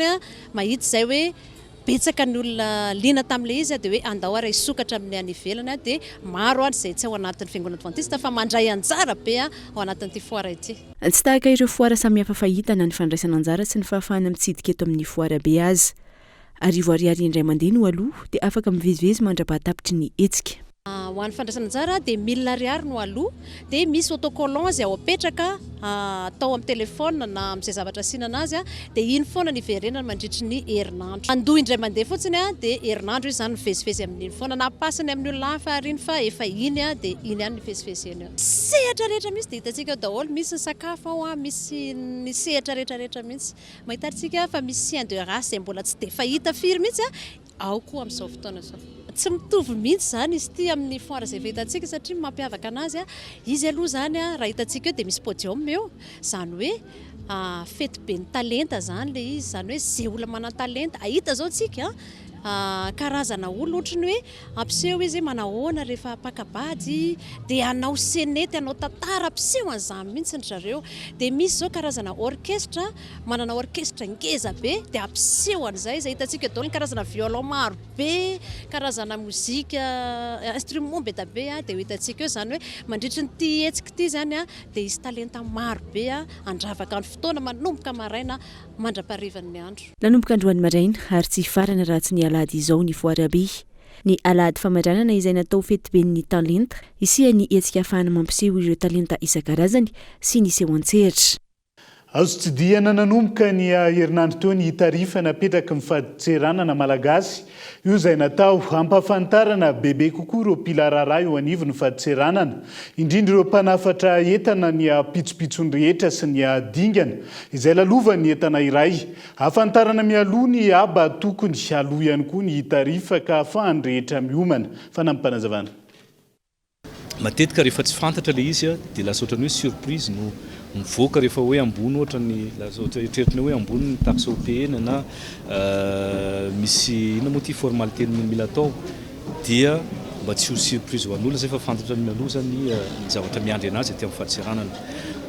mahita izay hoe Betsaka ny olona liana tamin'ilay izy dia hoe andao ary hisokatra amin'ny any ivelany dia maro ary izay tsy ao anatin'ny fiangonana advantista fa mandray anjara be ao anatin'ity foara ity. Tsy tahaka ireo foara samihafa fahita na ny fandraisana anjara sy ny fahafahana mitsidika eto amin'ny foara be aza. Arivo ariary indray mandeha no aloa dia afaka mivezivezy mandra-pahatapitry ny hetsika. Ho an'ny fandraisana anjara dia mille ariary no aloa, dia misy autocollant izay ao apetraka atao amin'ny téléphone na amin'izay zavatra asiana anazy dia iny foana no iverenana mandritry ny herinandro. Mandoa indray mandeha fotsiny dia herinandro izy izany mivezivezy amin'iny foana na pasiny amin'ny olona hafa ary iny fa efa iny dia iny ihany no ivezivezena eo. Sehatra rehetra mihitsy dia hitantsika ao daholo, misy ny sakafo ao, misy ny sehatra rehetra rehetra mihitsy. Mahita ary tsika fa misy chien de race izay mbola tsy dia fahita firy mihitsy ao koa amin'izao fotoana izao. Tsy mitovy mihitsy izany izy ity amin'ny foire izay efa hitantsika satria ny mampiavaka anazy, izy aloha izany raha hitantsika eo dia misy podium eo, izany hoe fety be ny talenta izany ilay izy, izany hoe izay olona manan-talenta, hahita izao tsika karazana olona ohatry ny hoe hampiseho izy hoe manahoana rehefa mpaka-bady dia hanao senety, hanao tantara, hampiseho an'izany mihitsy ry zareo. Dia misy izao karazana orchestre manana orchestre ngeza be dia hampiseho an'izay izay hitantsika eo daholo ny karazana violon maro be, karazana mozika instrument be da be dia ho hitantsika eo izany hoe mandritry ny ity hetsika ity izany dia hisy talenta maro be handravaka ny fotoana manomboka maraina mandra-paharivan'ny andro. Nanomboka androany maraina ary tsy hifarana raha tsy ny alahady izao ny foara be. Ny alahady famaranana izay natao fetiben'ny talenta, hisian'ny hetsika ahafahana mampiseho ireo talenta isan-karazany sy ny seho an-tsehatra. Azo tsidihana nanomboka ny herinandro teo ny tarifa napetraky ny fadintseranana malagasy, io izay natao hampahafantarana bebe kokoa ireo mpila raharaha eo anivon'ny fadintseranana, indrindra ireo mpanafatra entana ny pitsopitsony rehetra sy ny dingana izay lalovan'ny entana iray. Ahafantarana mialoha ny haba tokony haloa ihany koa ny tarifa ka ahafahan'ny rehetra miomana. Fanampim-panazavana. Matetika rehefa tsy fantatra ilay izy dia lasa ohatran'ny hoe surprise no mivoaka rehefa hoe ambony ohatra ny lasa ohatra eritreretina hoe ambony ny taxe ho payena na misy inona moa ity formalité mila atao dia mba tsy ho surprise ho an'olona izay fa fantatra mialoha izany ny zavatra miandry anazy aty amin'ny fadintseranana.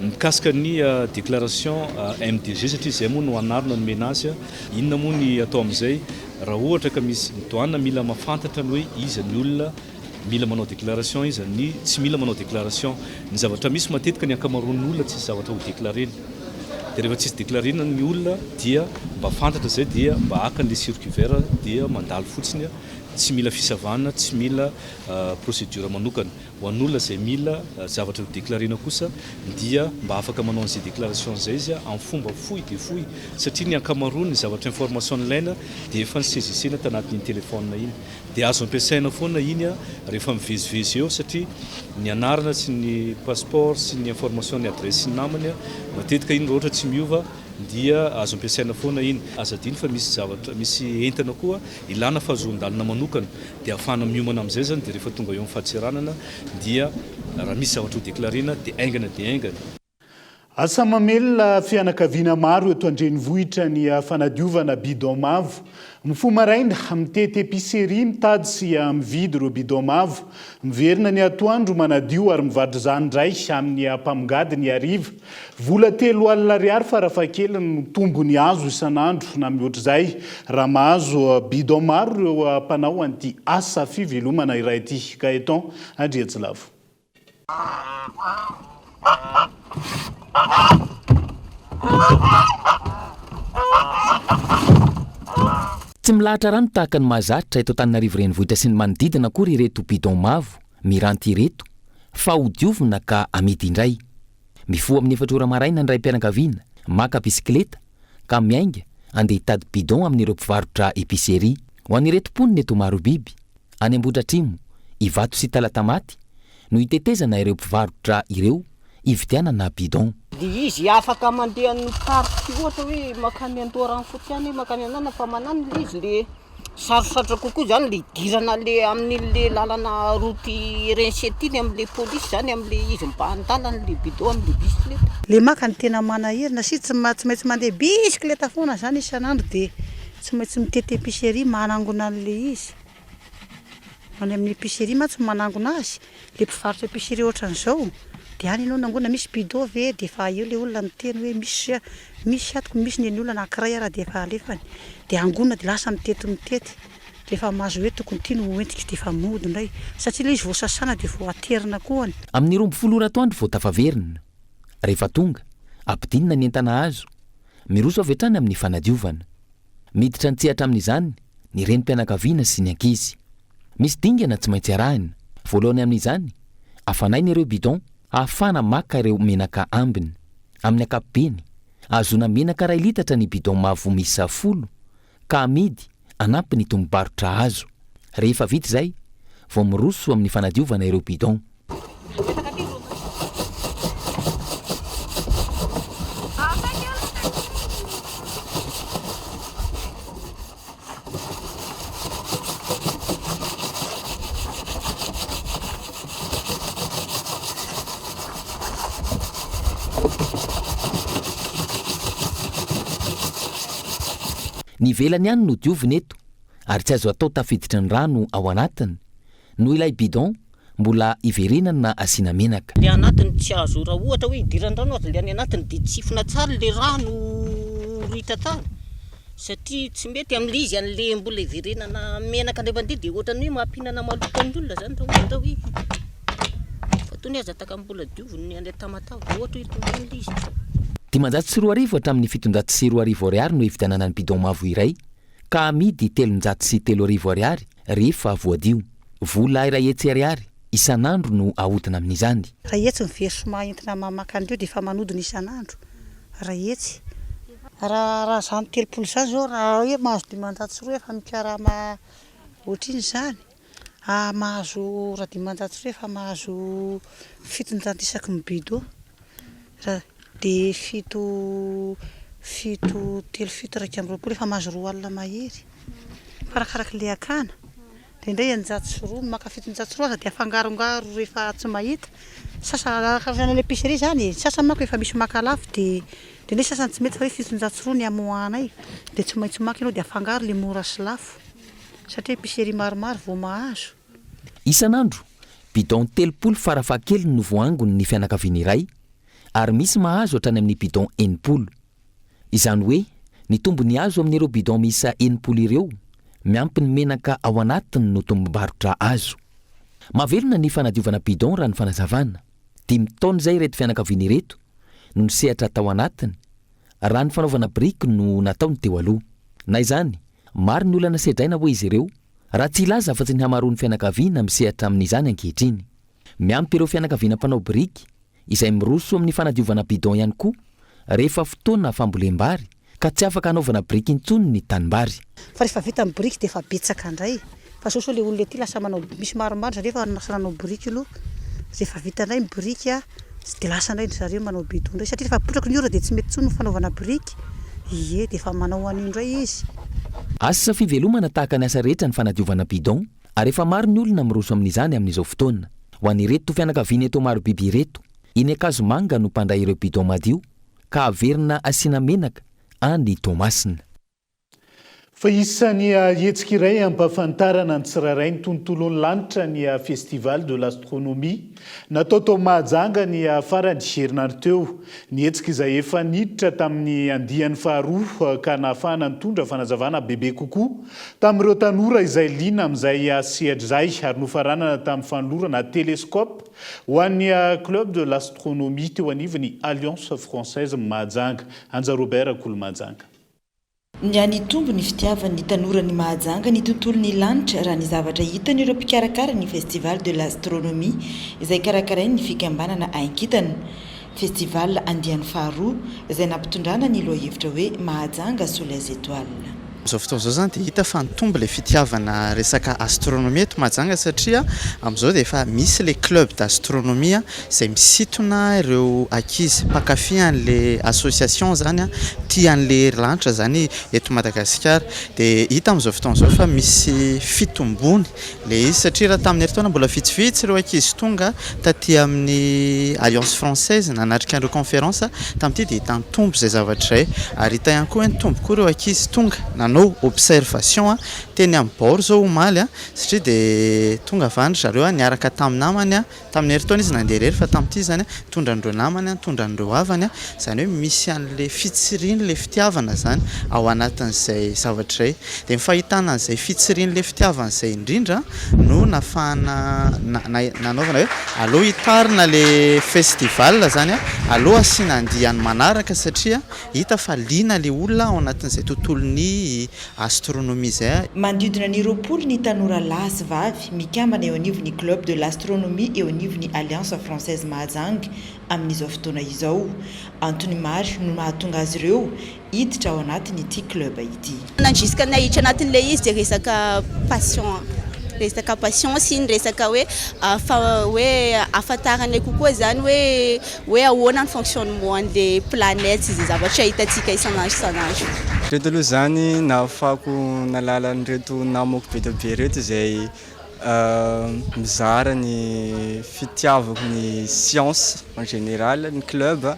Mikasika ny déclaration MDG satria izay moa no anarina nomena azy, inona moa ny atao amin'izay raha ohatra ka misy ny douane mila mahafantatra ny hoe iza ny olona Mila manao déclaration iza ny tsy mila manao déclaration. Ny zavatra misy matetika ny ankamaroan'ny olona tsisy zavatra ho déclarena. Dia rehefa tsisy déclarena ny olona dia mba fantatra izay dia mba haka an'ilay circuit vert dia mandalo fotsiny tsy mila fisavana, tsy mila procédure manokana. Ho an'olona izay mila zavatra ho déclarena kosa dia mba afaka manao an'izay déclaration izay izy amin'ny fomba fohy dia fohy satria ny ankamaroan'ny zavatra information nilaina dia efa ni-saisissena tanatin'iny téléphone iny. Dia azo ampiasaina foana iny rehefa mivezivezy eo satria ny anarana sy ny passeport sy ny information ny adresse sy ny namany matetika iny raha ohatra tsy miova dia azo ampiasaina foana iny. Aza adino fa misy zavatra misy entana koa ilana fahazoan-dalana manokana dia ahafahana miomana amin'izay izany dia rehefa tonga eo amin'ny fadintseranana dia raha misy zavatra ho déclarena dia haingana dia haingana. Asa mamelona fianakaviana maro eto an-drenivohitra ny fanadiovana bidon mavo. Mifoha maraina, mitety épicerie mitady sy mividy ireo bidon mavo. Miverina ny atoandro manadio ary mivarotra izany indray amin'ny mpamongady ny hariva. Vola 30 ariary farafahakeliny no tombony azo isan'andro na mihoatra izay raha mahazo bidon maro ireo mpanao an'ity asa fivelomana iray ity. Gaëtan Andriatsilavo. Tsy milahatra rano tahaka ny mahazatra eto Antananarivo Renivohitra sy ny manodidina akory ireto bidon mavo miranty ireto fa hodiovina ka amidy indray. Mifoha amin'ny efatra ora maraina ny raim-pianakaviana maka bisikileta ka miainga andeha hitady bidon amin'ireo mpivarotra épicerie. Ho an'ireto mponina eto Marobiby, any Ambohidratrimo, Ivato sy Talatamaty no hitetezana ireo mpivarotra ireo hividianana bidon. De izy afaka mandeha any parc ohatra hoe makany Andoharanofotsy any makany anana fa manano le izy le. Sarosarotra kokoa izany le hidirana le amin'iny le lalana route RN7 iny amin'le polisy izany amin'le izy mibahan-dalana le bidon amin'le bisikileta. Le maka no tena manahirana satria tsy tsy maintsy mandeha bisikileta foana zany isan'andro dia tsy maintsy mitety épicerie manangona an'le izy. Any amin'ny épicerie mantsy no manangona azy, le mpivarotra épicerie ohatran'izao dia any ianao nangona misy bidon ve dia efa eo le olona miteny hoe misy Misy atoko misy ny olona anakiray ara dia efa alefany dia angonina dia lasa mitety mitety rehefa mahazo hoe tokony ity no hoentiko dia efa mody indray satria ilay izy vao sasana dia vao aterina koa ny Amin'ny 12 ora atoandro vao tafaverina. Rehefa tonga, ampidinina ny entana azo. Miroso avy hatrany amin'ny fanadiovana. Miditra an-tsehatra amin'izany ny renim-pianakaviana sy ny ankizy. Misy dingana tsy maintsy arahina. Voalohany amin'izany, afanaina ireo bidon ahafahana maka ireo menaka ambiny. Amin'ny ankapobeny, ahazoana menaka iray litatra ny bidon mavo miisa folo ka amidy hanampy ny tombom-barotra azo. Rehefa vita izay vao miroso amin'ny fanadiovana ireo bidon. Ny ivelany ihany no diovina eto ary tsy azo atao tafiditry ny rano ao anatiny noho ilay bidon mbola hiverenana asiana menaka. Le anatiny tsy azo raha ohatra hoe idiran'ny rano aza le any anatiny de tsifina tsara le rano ritra tsara satria tsy mety amle izy anle mbola iverenana menaka ndray mandeha de ohatran'ny hoe mampihinana maloto an'ny olona zany raha ohatra hoe fa tony aza taka mbola dioviny ny any Tamatave ohatra hoe tonga any le izy. 2500 hatramin'ny 2700 ariary no hividianana ny bidon mavo iray ka amidy 3300 ariary rehefa voadio. Vola 100 ariary isan'andro no ahodina amin'izany. 100 ny versement entina mamaka an'ireo dia efa manodina isan'andro. 100. Raha raha izany 30 izany izao raha hoe mahazo 500 efa mikarama ohatr'inona izany? Mahazo raha 500 efa mahazo 700 isaky ny bidon. Raha dia fito fito telo fito 21 efa mahazo 20 mahery. Fa arakarak'ilay akana. Indraindray 600, maka 702 aza dia afangarongaro rehefa tsy mahita. Sasany arakaraka ny any épicerie izany e, ny sasany manko efa misy maka lafo dia indraindray sasany tsy mety fa hoe 702 ny amoahanay dia tsy maintsy maka ianao dia afangaro ilay mora sy lafo satria épicerie maromaro vao mahazo. Isan'andro, bidon 30 farafahakeliny no voaangon'ny fianakaviana iray ary misy mahazo hatrany amin'ny bidon 60. Izany hoe ny tombony azo amin'ireo bidon miisa 60 ireo, miampy ny menaka ao anatiny no tombom-barotra azo. Mahavelona ny fanadiovana bidon raha ny fanazavana. Dimy taona izay ireto fianakaviana ireto no nisehatra tao anatiny, raha ny fanaovana biriky no nataony teo aloha. Na izany, maro ny olana sedraina hoy izy ireo, raha tsy hilaza afa-tsy ny hamaroan'ny fianakaviana misehatra amin'izany ankehitriny. Miampy ireo fianakaviana mpanao biriky izay miroso amin'ny fanadiovana bidon ihany koa rehefa fotoana fambolem-bary ka tsy afaka hanaovana biriky intsony ny tanimbary. Fa rehefa vita ny biriky dia efa betsaka indray fa sao sao le olona ety lasa manao misy maromaro zareo efa lasa nanao biriky aloha rehefa vita indray ny biriky a dia lasa indray ry zareo manao bidon indray satria rehefa potraky ny orana dia tsy mety intsony ny fanaovana biriky ie dia efa manao an'io indray izy. Asa fivelomana tahaka ny asa rehetra ny fanadiovana bidon ary efa maro ny olona miroso amin'izany amin'izao fotoana. Ho an'ireto fianakaviana eto Marobiby ireto, eny Ankazomanga no mpandray ireo bidon madio ka averina asiana menaka any Toamasina. Fa isan'ny hetsika iray hampahafantarana ny tsirairay ny tontolon'ny lanitra ny Festival de l'astronomie. Natao tao Mahajanga ny farany herinandro teo. Ny hetsika izay efa niditra tamin'ny andiany faharoa ka nahafahana nitondra fanazavana bebe kokoa Tamin'ireo tanora izay liana amin'izay sehatra izay ary nofaranana tamin'ny fanolorana télescope ho an'ny Club de l'astronomie teo anivon'ny Alliance Française Mahajanga. Anja Robert Rakolomahajanga. Nihanitombo ny fitiavan'ny tanoran'i Mahajanga ny tontolon'ny lanitra raha ny zavatra hitan'ireo mpikarakara ny Festival de l'astronomie izay karakarain'ny fikambanana Hainkintana. Festival andiany faharoa izay nampitondrana ny lohahevitra hoe Mahajanga sous les étoiles. Amin'izao fotoana izao izany dia hita fa nitombo ilay fitiavana resaka astronomie eto Mahajanga satria amin'izao dia efa misy ilay club d'astronomie izay misintona ireo ankizy mpankafy an'ilay association izany. tia an'ilay lanitra izany eto Madagasikara. Dia hita amin'izao fotoana izao fa misy fitombony ilay izy satria raha tamin'ny herintaona mbola vitsivitsy ireo ankizy tonga taty amin'ny Alliance Française nanatrika an'ireo conférence, tamin'ity dia hita nitombo izay zavatra izay. Ary hita ihany koa hoe nitombo koa ireo ankizy tonga nanao observation teny amin'ny bord izao omaly satria dia tonga avy any ry zareo niaraka tamin'ny namany. Tamin'ny herintaona izy nandeha irery fa tamin'ity izany nitondra an'ireo namany, nitondra an'ireo havany, izany hoe misy an'ilay fitsirian'ilay fitiavana izany ao anatin'izay zavatra izay. Dia ny fahitana an'izay fitsirian'ilay fitiavana izay indrindra no nahafahana nanaovana hoe aleo hitarina ilay festival izany, aleo asiana andiany manaraka satria hita fa liana ilay olona ao anatin'izay tontolon'ny astronomie izay. Manodidina ny 20 ny tanora lahy sy vavy mikambana eo anivon'ny Club de l'astronomie eo anivon'ny Alliance Française Mahajanga amin'izao fotoana izao. Antony maro no mahatonga azy ireo hiditra ao anatin'ity club ity. Nandrisika anay hiditra anatin'ilay izy dia resaka passion, resaka passion sy ny resaka hoe hoe ahafantaranay kokoa izany hoe Hoe ahoana ny fonctionnement an'le planète sy izay zavatra hitantsika isan'andro isan'andro. Ireto aloha izany nahafahako nahalala an'ireto namako be dia be ireto izay mizara ny fitiavako ny siansa en général ny club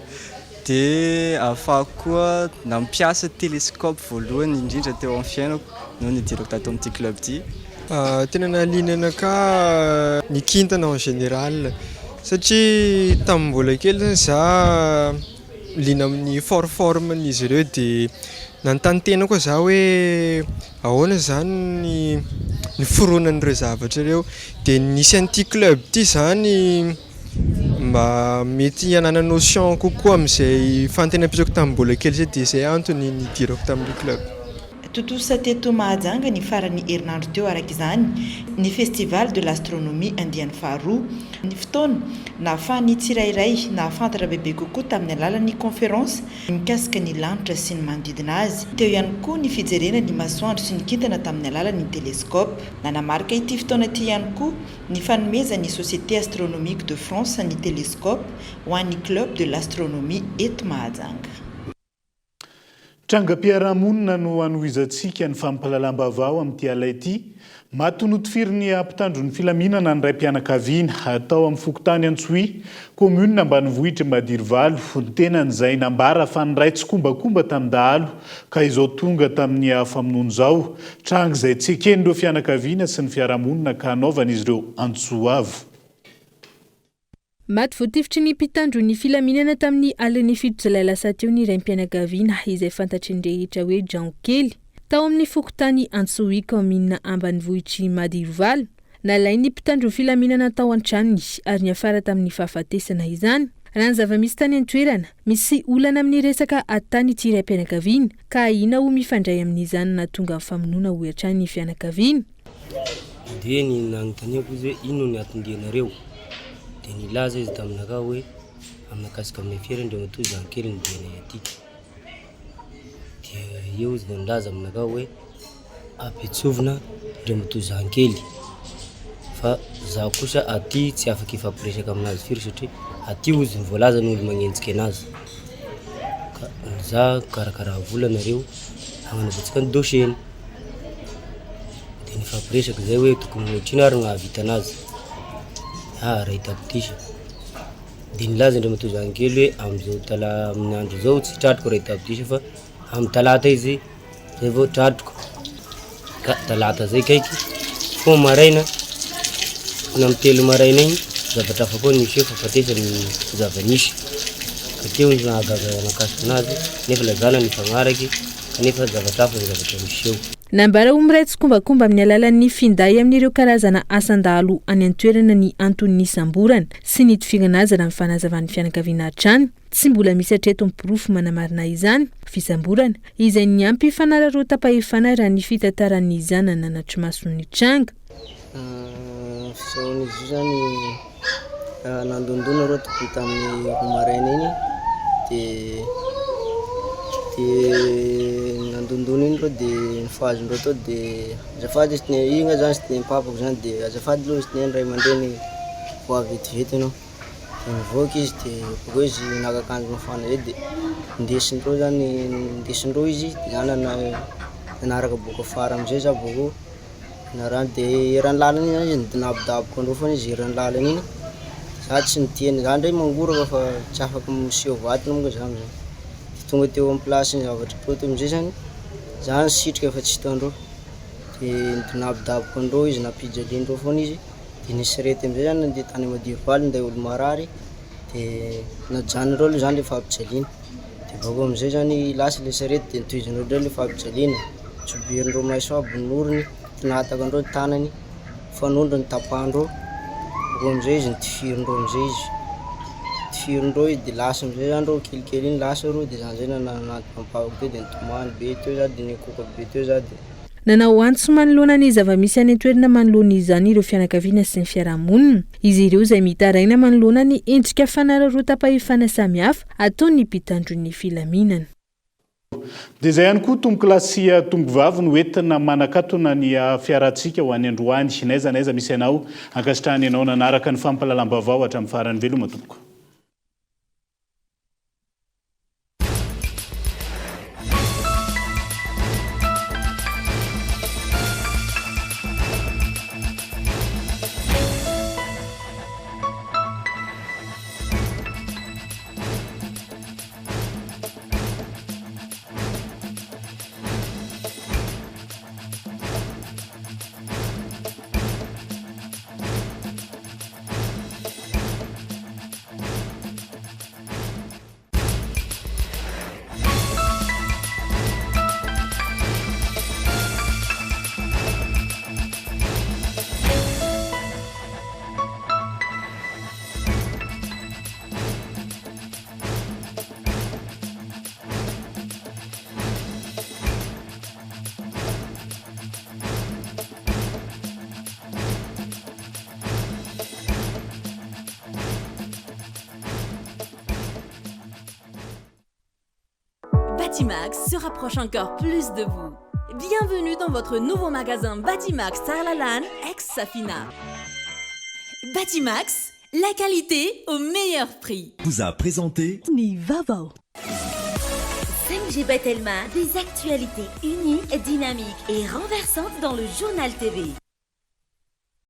dia ahafahako koa nampiasa télescope voalohany indrindra teo amin'ny fiainako no nidirako tato amin'ity club ity. Tena nahaliana anakahy ny kintana en général satria tamin'ny mbola kely zany za liana amin'ny for forme n'izy ireo dia nanontany tena koa za hoe ahoana zany ny niforonan'ireo zavatra ireo, dia nisy an'ity club ity zany mba mety hanana notion kokoa amin'izay fanontaniana napetrako tamin'ny mbola kely izay dia izay antony nidirako tamin'io club. Tontosa teto Mahajanga ny faran'ny herinandro teo araka izany ny Festival de l'astronomie andiany faharoa. Ny fotoana nahafahan'ny tsirairay nahafantatra bebe kokoa tamin'ny alalan'ny conférence mikasika ny lanitra sy ny manodidina azy. Teo ihany koa ny fijerena ny masoandro sy ny kintana tamin'ny alalan'ny télescope. Nanamarika ity fotoana ity ihany koa ny fanomezan'ny Société Astronomique de France ny télescope ho an'ny Club de l'astronomie eto Mahajanga. Trangam-piarahamonina no hanohizantsika ny fampahalalam-baovao amin'ity alina ity. Maty notifirin'ny mpitandro ny filaminana ny raim-pianakaviana tao amin'ny fokontany Antsohihy, kaominina ambanivohitr'i Madirivalo. Ny tenany izay nambara fa niray tsikombakomba tamin'ny-dahalo ka izao tonga tamin'ny famonoana izao. Tranga izay tsy eken'ireo fianakaviana sy ny fiarahamonina ka hanaovan'izy ireo antso avo. Maty voatifitry ny mpitandro ny filaminana tamin'ny alin'ny 7 jolay lasa teo ny raim-pianakaviana izay fantatry ny rehetra hoe Jean Kely, tao amin'ny fokontany Antsohihy kaominina ambanivohitr'i Madirovalo. Nalain'ny mpitandro ny filaminana tao an-tranony ary niafara tamin'ny fahafatesana izany. Raha ny zava-misy tany an-toerana, misy olana amin'ny resaka ady tany ity raim-pianakaviana ka ahiana ho mifandray amin'izany nahatonga ny famonoana hoy hatrany ny fianakaviana. Dia ny nanontaniako izy hoe inona ny anton-dianareo? Dia nilaza izy taminakahy hoe aminakasika amin'ny afera Andriamatoa Jean Kely ny dianay aty. Dia eo izy vao nilaza aminakahy hoe ampitsovina Andriamatoa Jean Kely fa zaho kosa aty tsy afaka hifampiresaka aminazy firy satria aty hozy ny voalaza ny olo magnenjika anazy ka za karakara vola nareo hagnanaovantsika ny dossier-ny. Dia nifampiresaka izay hoe tokony ho ohatrino ary no hahavita anazy. Ah, iray tapitrisa. Dia nilaza Andriamatoa Jean Kely hoe amin'izao tala- amin'ny andro izao tsy tratriko iray tapitrisa fa amin'ny talata izy zay vao tratriko. Ka talata zay kaiky, fony maraina, tokony amin'ny 3 maraina iny, zavatra hafa koa niseho fahafatesana ny zava-nisy. Ka teo ny nahagaga nahakasika anazy, nefa lazana nifagnaraky. kanefa zavatra hafa ny zavatra miseho. Nambara ho miray tsikombakomba amin'ny alalan'ny finday amin'ireo karazana asan-dahalo any an-toerana ny anton'ny nisamborana sy nitifirana azy raha ny fanazavan'ny fianakaviana hatrany. Tsy mbola misy hatreto ny porofo manamarina izany fisamborana, izay niampy fanararaotam-pahefana raha ny fitantaran'ny zanany nanatri-maso ny tranga. Fisehoan'izy io zany nandondona reo tokony tamin'ny 2 maraina iny de de nandondona iny reo de nifohazindreo tao de azafady izy tene io nga zany sy tene papako zany de azafady aloha izy tene ray aman-dreny ho avy vetivety anao. Dia nivoaka izy dia bakeo izy naka akanjo mafana zay dia nindesindreo zany nindesindreo izy dia za nanaraka boaka afara amizay za bakeo narahany dia eran'ny lalana iny zany izy nidinabodaboka andreo foana izy eran'ny lalana iny, za tsy niteny, za ndray mangoraka fa tsy afaka miseho vatana monko za amizay, dia tonga teo amin'ny place ny zavatra teo amizay zany za nisitrika fa tsy hitandreo dia nidinabodaboka andreo izy nampijaliandreo foana izy. Dia nisy sarety amizay zany nandeha tany Madirovalo ninday olo marary dia najanondreo aloha zany le fampijaliana dia bakeo amizay zany lasa le sarety dia notohizandreo ndray le fampijaliana, tsoberindreo maiso aby ny orony, tinatakandreo ny tanany, fanondrony tapahandreo, bakeo amizay izy notifirindreo amizay izy, notifirindreo izy dia lasa amizay zany reo kelikely iny lasa reo dia za amizay nanantona ampahako teo dia nitomany be teo za dia nikoka be teo za dia. Nanao antso manoloana ny zava-misy any an-toerana manoloana izany ireo fianakaviana sy ny fiarahamonina. Izy ireo izay mitaraina manoloana ny endrika fanararaotam-pahefana samihafa ataon'ny mpitandro ny filaminana. Dia izay ihany koa tompokolahy sy tompokovavy no entina manakatona ny fiarantsika ho any androany. N'aiza n'aiza misy anao, ankasitrahana ianao nanaraka ny fampahalalam-baovao hatramin'ny farany. Veloma tompoko. Batimax se rapproche encore plus de vous. Bienvenue dans votre nouveau magasin Batimax Tsaralalàna ex Safina. Batimax, la qualité au meilleur prix. Vous a présenté Ny vaovao. 5G by Telma, des actualités uniques, dynamiques et renversantes dans le journal TV.